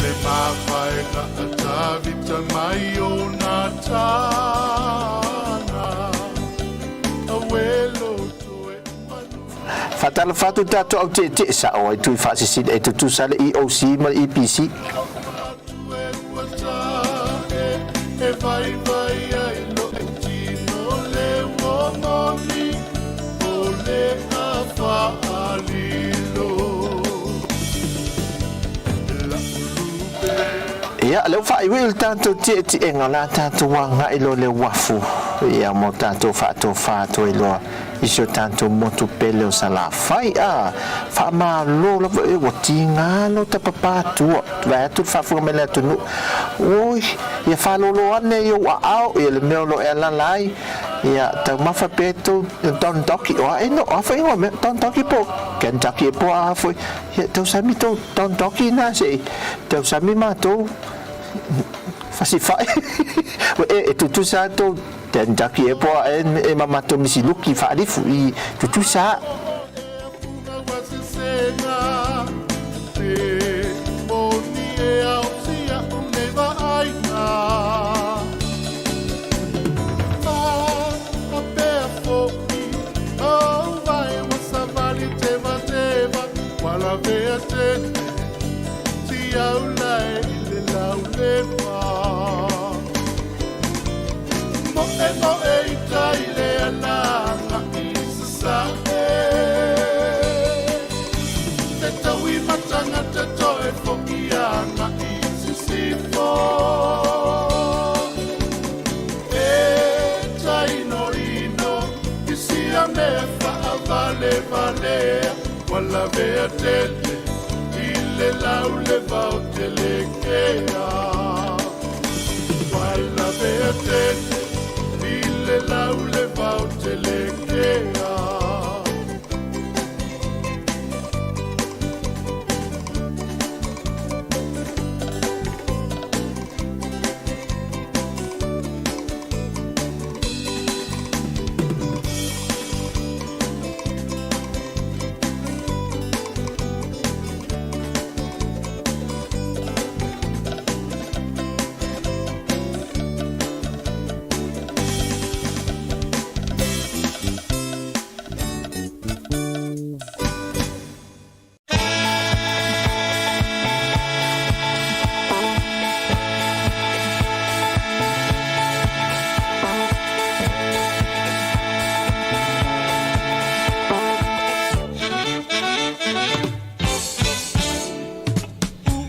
Le mavaega a Tavita mai ona tana, Awelo toe manu. Faatalofa atu tatou au tietie sao ai tui faasisina e tutusa le EOC ma le EPC. E vaivai ai lo'u tino le ua moni o le faalilo. La'u lupe. Ia, lea ua faaiuiu le tatou tietiega o le a tatou agai loa i le uafu, ia, mo tatou faatofa atu ai loa i si o tatou motu pele o Salafai. A, faamalo lava, e, ua tiga lou tapapa atua, vae atu le faafofoga mai le atunuu, oi, ia faalolo ane i ou aao, ia le mea o lo o e alala ai, Ia, taumafa pea tou Don Doki, o a ino, o a foi ingoa mea, Don Doki po o Kentucky e po o a foi, ia tausami tou Don Doki ina se i tausami matou fasifai. E, e tutusa a tou Kentucky e po a e, e ma matou misiluki faalifu i tutusa a. ia mea faavalevalea ua lavea tele i le lauleva o Telekea. Ua lavea tele i le lauleva o Telekea.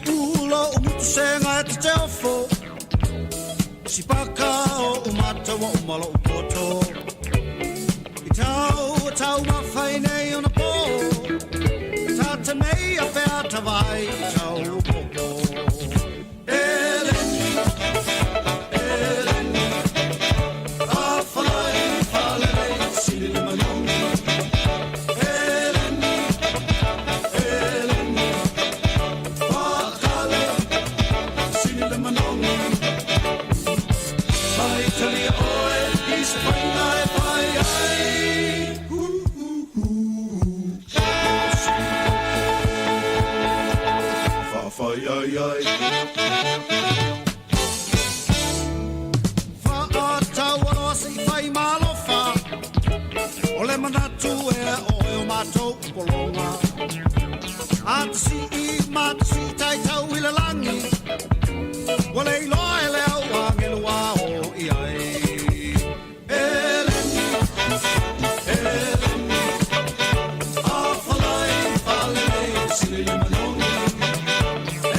Uula o mutusega e te teofo Sipaka o umata wa umalo upoto I tau o tau mawhai nei ona pō Tā te mei a pea tawai i tau o popo Eleni, Eleni A whalai whalele sili le manogi Eleni, Eleni Whakale sili le manogi Mai talia oe i se whainga e pai ai Whawhai ai ai Whaatau se i whai malofa O le manatu e oe o mātou polonga A te si i ma te si tai tau i le langi Ua le iloa e le au angelu a o i ai Eleni, Eleni A whalai whalele sili le manogi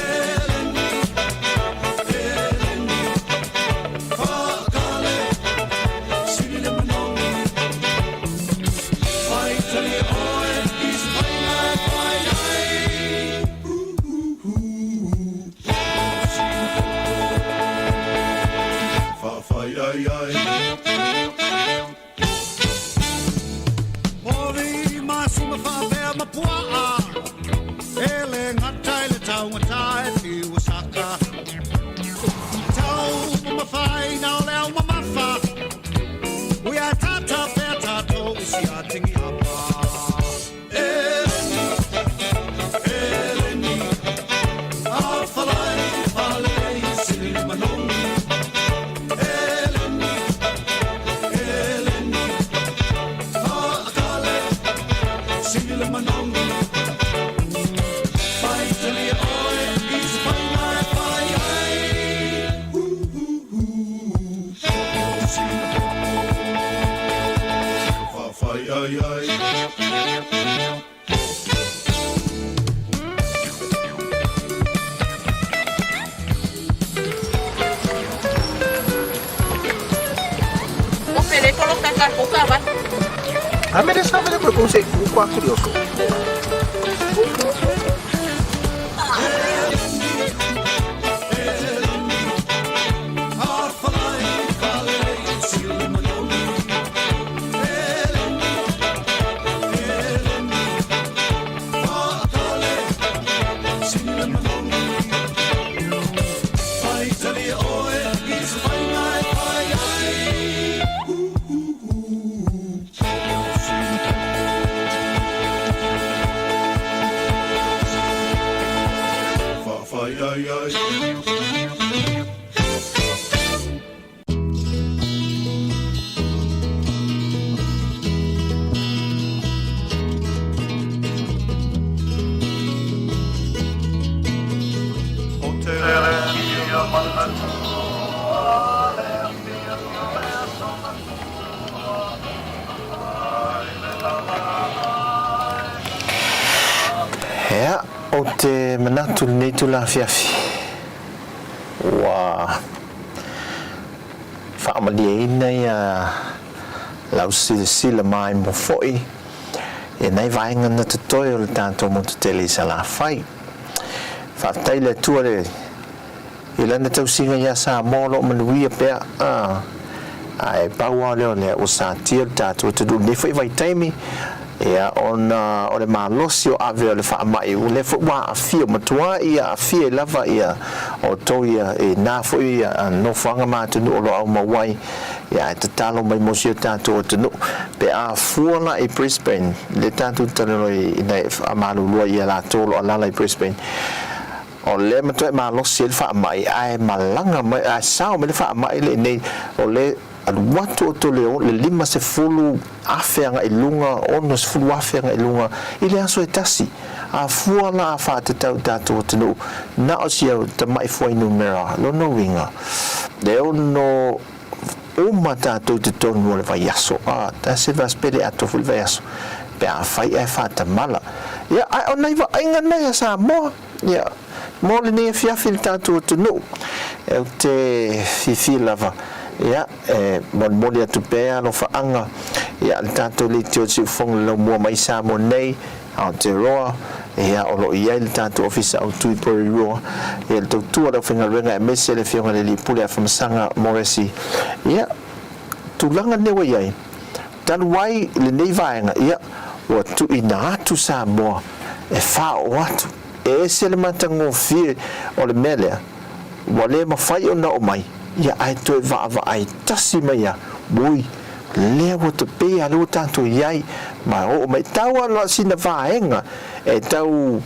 Eleni, Eleni Whakale sili le manogi Pai tali oe i se whainga e pai ai Whawhai ai ai Ori masima whaapea mapuaa E le ngata i le taungata e whiu saka Tau mawhai na o le au mamafa Ui a tata pea tātou i si a tingi apa Eleni, Eleni A whalai whalei sili le manogi Eleni, Eleni Whaakale sili le manogi Pai talia oe i se whainga e pai ai Whawhai ai ai O pele tolo kaka ko ka ba. A me sa vele ko se kwa curioso. A whalai whalei sili le manogi Eleni, Eleni Whaakale sili le manogi Pai talia oe i se whainga e pai ai Whawhai ai ai O te ia manatua le afia o le aso matua Ai le Ea, o te manatu lenei tula afiafi ua faamalieina ia lau silasila maimoa foi i nai vaega na totoe o le tatou motu tele i Salafai. Faafetai i le Atua le i lana tausiga iā Samoa o lo o manuia pea, a, ae pau lava lea o lea ua satia le tatou atunuu i lenei foi vaitaimi, ia, ona o le malosi o ave o le faamai, o lea foi ua aafia, ua matuai aafia ai lava ia outou ia i na foi nofoaga ma atunuu o lo o aumau ai, ia, ae tatalo mai mo si o tatou atunuu. Pe a fua la i Brisbane, lea tatou te talanoa i nai faamalulua ia latou o lo o alaala i Brisbane, O lea e matuai malosi ai le faamai ae malaga mai ae sao mai le faamai le inei o le alu atu o tole le 50,000 agai luga 60,000 agai luga i le aso e tasi. A fua la a faatatau i tatou atunuu na o si au tamai fuainumera lona uiga e ono uma tatou i totonu o le vaiaso a tasi le vaiaso pe le atoa foi le vaiaso pe afai ae faatamala. Ia ae o nai vaaiga nei a Samoa. Ia, mo lenei afiafi i le tatou atunuu, ou te fiafia lava, ia, e molimoli atu pea alofaaga, ia, le tatou leitio i Siufogo le laumua mai Samoa nei, Aotearoa, ia, o lo o i ai le tatou Ofisa Autu i Porirua, ia, le tautua a le aufaigaluega aemaise le Afioga i le Alii Pule Afamasaga Moresi. Ia, tulaga nei ua i ai, Talu ai lenei vaega, ia, ua tuuina atu Samoa e faaoo atu. E ese le matagofie o le mea lea, ua le mafai ona oo mai, ia, ae toe vaavaai tasi mai lava, ui, lea ua topea, lea ua tatou i ai, ma oo mai. Tau lava na o sina vaega e tau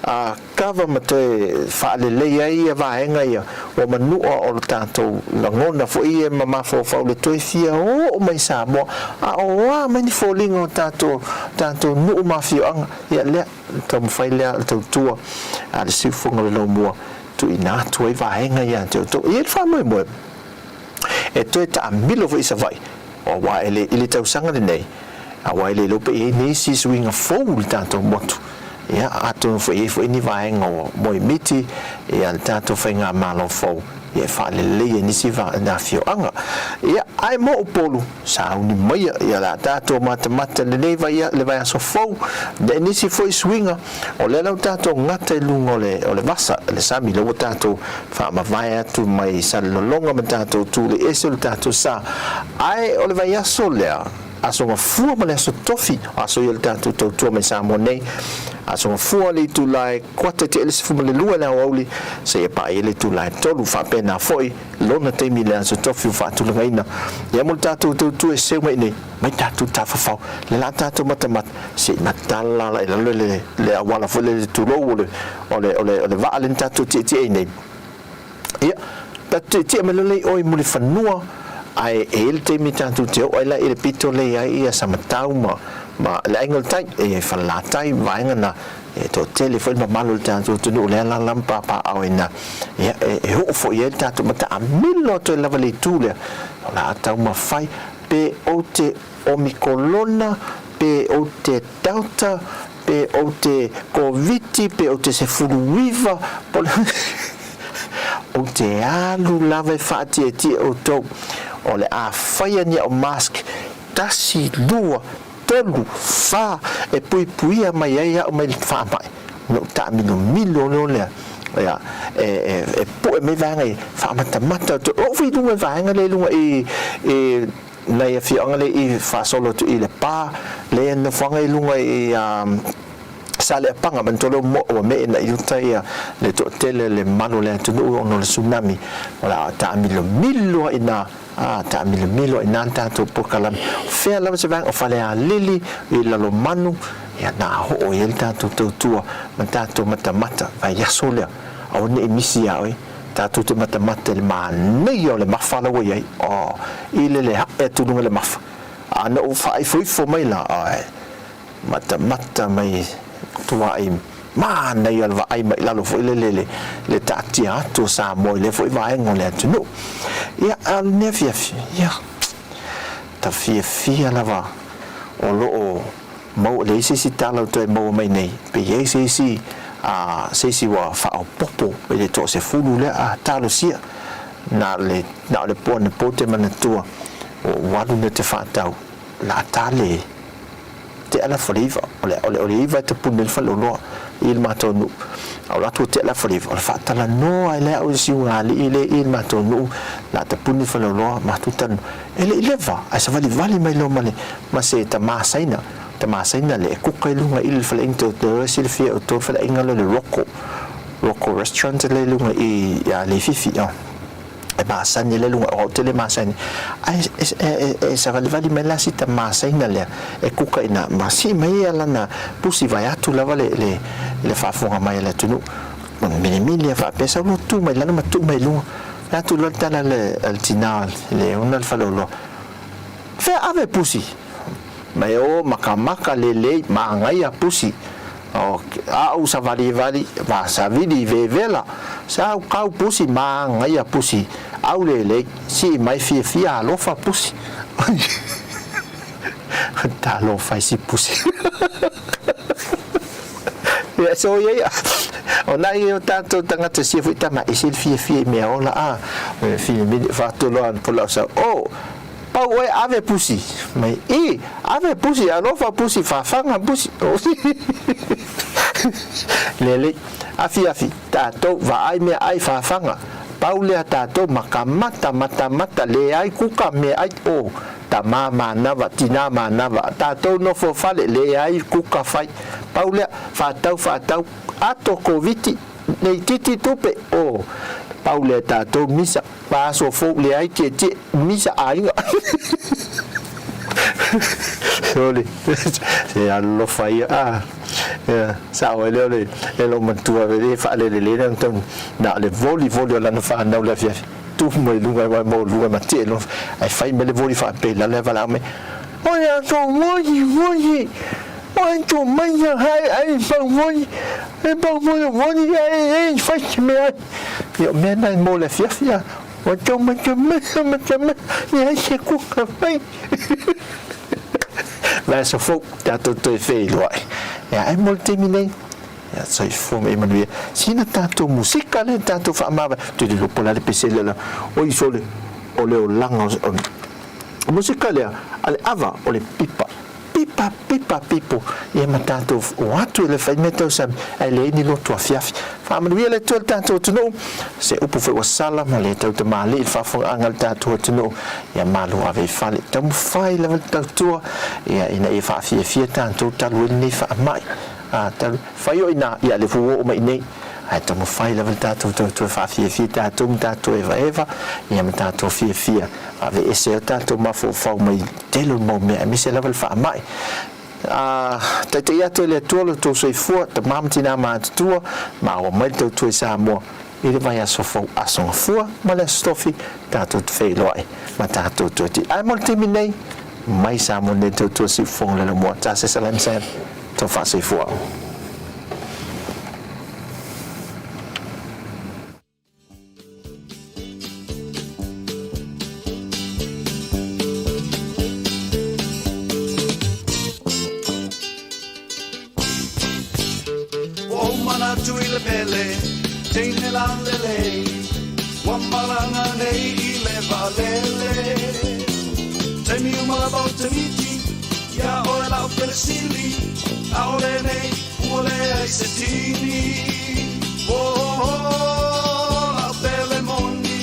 a kava ma toe faalelei ai ia vaega ia ua manua o lo tatou lagona foi ia ma mafaufau le toe fia oo mai Samoa a o a mai ni foliga o tatou tatou nuu ma afioaga ia lea taumafai lea le tautua a le siufofoga o le laumua tuuina atu ai vaega ia te outou. E i ai le faamoemoe e toe taamilo foi i Savaii aua e le i le tausaga lenei aua e le iloa pe i ai nisi suiga fou i le tatou motu. Ia, atonu foi e i ai foi ni vaega o moemiti ia le tatou faigamalo fou ia e faalelei ai nisi afioaga. Ia, ae mo Upolu, sauni maia ia le a tatou matamata lenei le vaiaso fou, e nisi foi suiga, o lea la ua tatou gata i luga o le o le vasa, le sami, lea ua tatou faamavae atu mai Salelologa ma tatou tu le ese o le tatou sa. Ae o le vaiaso lea, Aso Gafua ma le Aso Tofi, o aso ia o le tatou tautua mai Samoa nei. Aso Gafua le itula e kuata i te ele 12 i le aoauli seia paia ai le itula e tolu. Faapena foi lona taimi i le Aso Tofi ua faatulagaina. Ia mo le tatou tautua e seu mai nei, mai tatou tafafao, le la tatou matamata, se i matala la i lalo le, le auala foi le tulou o le, o le, o le, o le vaa lea na tatou tietie ai nei. Ia, tatou tietie mai loa lea i o i Mulifanua, ae e i ai le taimi tatou te oo ai la i le pito lea i ai ia Samatau ma, ma le Aiga o le Tai, e Falelatai ma vaega na, e toatele foi le mamalu o le tatou atunuu lea alaala ma papaaao ai ina, ia, e, e oo foi i ai le tatou mataamilo atu ai lava i le itu lea, o le a taumafai pe ou te Omikolona, pe ou te Delta, pe ou te Koviti, pe ou te 19, po o le Ou te alu lava e faatietie outou, o le a faia ni au mask, tasi, lua, tolu, fa, e puipuia mai ai au mai le faamai. Ona ou taamilomilo loa lea, ia, e, e, e pue mai vaega ia, faamatamata atu. O lou foi i luga i vaega lea i luga i, i nai afioaga lea i faasolo atu i Lepa, lea e nofoaga i luga i Saleapaga, manatua lea ua mee ina i uta ia le toatele le mamalu o le atunuu ona o le tsunami, o le a taamilomilo ai ina, a taamilomilo ai ina le tatou polokalame. O fea lava se vaega, o Falealili, i Lalomanu, ia na oo i ai le tatou tautua ma tatou matamata vaiaso lea, aua ne i misi ia oe. Tatou te matamata i le manaia o le mafa la ua i ai, oh, i le le haʻe atu i luga i le mafa. A na ou faaifoifo mai la, ae matamata mai tuaʻi manaia le vaai mai lalo foi lele le, le taatia atu o Samoa i lea foi vaega o le atunuu. Ia, a o lenei afiafi, ia, ta fiafia lava o lo o Mau, leai se isi tala ua toe maua mai nei, pe i ai se isi, a, se isi ua faaopoopo i le toasefulu lea, a, talosia, na o le, na o le po anapo te manatua, ua ou alu nei ou te faatau. le a ta le tea le afa o le 9, o le, o le, o le 9 e tapuni ai le faleoloa i le matou nuu. A o latou tea le afa o le 9, o le faatalanoa ai lea au i le siugalii lea i le matou nuu, le a tapuni le faleoloa, matou talanoa. E le i leva, ae savalivali mai loa ma le, ma se tamā Saina, tamā Saina lea e kuka i luga i le faleaiga, tou te iloa e silafia e outou le faleaiga lea o le Rocco, Rocco Restaurant lea i luga i i Leififi. E masani ai le luga o au tele masani ae e savalivali mai la si tama Saina lea e kuka ina ma sii mai ia lana pusi vaeatu lava le le le faafofoga mai a le atunuu milimili a faapea sau loa tu mai lalo ma tuu mai luga le atu loa le tala le a le tina le ona le faleoloa fea ave pusi mai o makamaka lelei magaia pusi A ou savalivali ma savili vevela, sa au kau pusi magaia pusi aulelei, sii mai fiafia alofa pusi. Talofa i si pusi. Ia so ia ia. O nai o tātou tangata sia foi tama e se fiafia i mea ola a. Filimili whātolo an pola o sa, oh, Pau oe ave pusi mai i ave pusi alofa pusi fafaga pusi lelei afiafi tatou vaai mea ai fafaga pau lea tatou makamata matamata leai kuka meaai o tama manava tina manava tatou nofo fale leai kuka fai pau lea fatau fatau ato koviti nei titi tupe o pau lea tatou misa Pa aso fou leai tietie misa aiga. Sole se alofa ia a sao ai lea o le e lou matua e faalelelei lana tauni na o le volivoli o lana fanau le afiafi tu mai luga mai maualuga ma tie loa ae fai mai le voli faapea i lalo ae valaau mai o le aso voli voli o tu mai ia hai ai pau voli e pau voli voli ai e fai se mea ai Ia o mea na e mo le afiafi a ua tau matamata matamata leai se kuka fai. Mai aso fou tatou toe feiloai. Ia ai mo le taimi nei. Ia soifua ma ia manuia. Sina tatou musika lea tatou faamavae. Ou te le iloa po o le a le pese lea la. Oi sole o le olaga o musika lea a le ava o le pipa. Pipa pipa pipo ia ma tatou o atu e le fai mea tau sami ae leai ni loto afiafi. Faamanuia le Atua i le tatou atunuu, se upu foi ua sala ma le tau tamalii i le faafofogaaga a le tatou atunuu, ia malo ave i fale. Taumafai lava le tautua ia ina ia faafiafia tatou talu ai lenei faamai. A talu fai o ina ia le ua oo mai i nei. Ae taumafai lava le tatou tautua e faafiafia tatou ma tatou evaeva ia ma tatou fiafia. Aveese ai o tatou mafaufau mai tele o le mau mea aemaise lava le faamai. A taitaia atu e le Atua lo outou soifua, tama ma tina matutua, maua mai le tautua i Samoa i le vaiaso fou Aso Gafua ma le Aso Tofi tatou te feiloai ma tatou toe ti. Ae mo le taimi nei, mai Samoa nei le tautua siufofoga le laumua. Tase Salam Sam, tou faasoifua. Ua ou manatu i le pele, teine lalelei, Ua malaga nei i le vaalele. Taimi uma lava o te miti, iā ʻoe la'u pele sili, ʻAʻole nei ua leai se tini. Oh, la'u pele moni,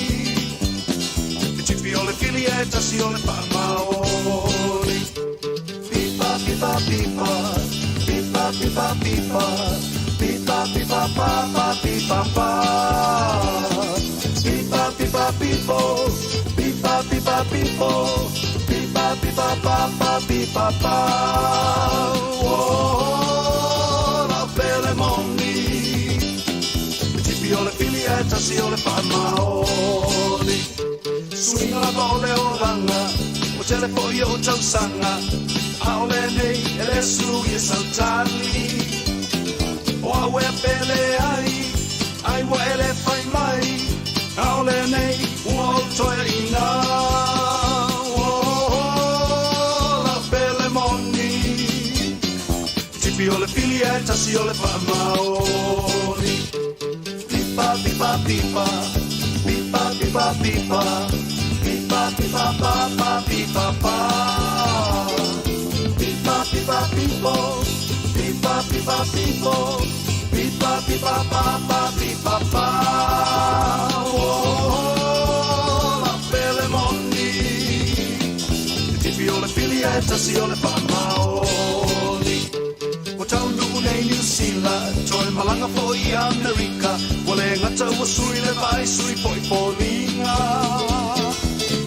E tipi o le fili e tasi o le faamaoni. Pipa, pipa, pipa, pipa, pipa, pipa, pipa, pipa, papa, pipa, pa. Pipa, pipa, pipo, pipa, pipa, pipo, pipa, pipa, papa, pipa, pa. Oh, la'u pele moni, E tipi o le fili e tasi o le faamaoni. Suiga lava o le olaga, ua tele foi ou tausaga, ʻAʻole nei e le sui e sautali. O au e pele ai, ai ua e le fai mai, ʻAʻole nei ua ou toeaina. Oh, la'u pele moni, Tipi o le fili ae tasi o le faamaoni. Pipa, pipa, pipa, pipa, pipa, pipa, pipa, pipa, papa, pipa, pa. pipa pipo Pipa pipa pa pa pipa pa Oh, la pele moni Te tipi o le pili ae tasi o le faamaoni Ua taunuu nei Niu Sila Toe malaga foi i Amerika Ua le gata ua sui le vaai sui foi foliga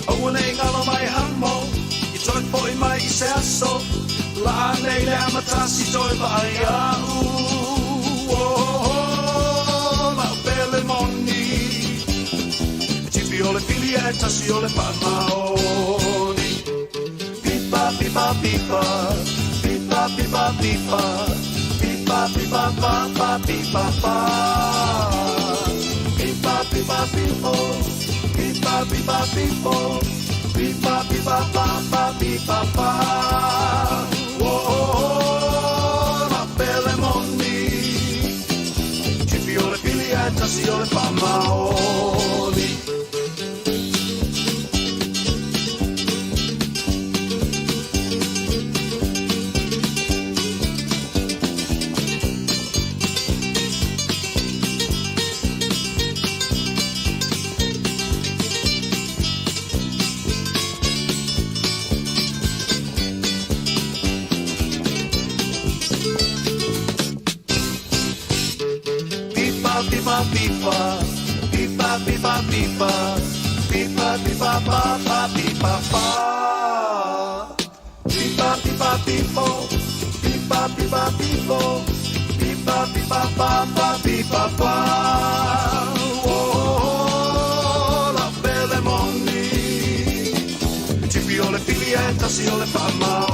Aua nei galo mai hamo I toe foi mai i se aso Laa nei le amatasi toe vaai a'u Oh, lau pele moni E tipi o le pili ae tasi o le faamaoni Pipa, pipa, pipa Pipa, pipa, pipa Pipa, pipa, pa, pa, pipa, pa Pipa, pipa, pipo Pipa, pipa, pipo Pipa, pipa, pa, pa, pipa, pa Oh, la pele moni Tipi o le pili ae tasi o le faamaoni Pipa, pipa, pipa Pipa, pipa, pipa Pipa, pipa, pa, pa, pipa, pa Pipa, pipa, pipo Pipa, pipa, pipo Pipa, pipa, pa, pa, pipa, pa Oh, la pele moni Tipi o le pili ae tasi o le faamaoni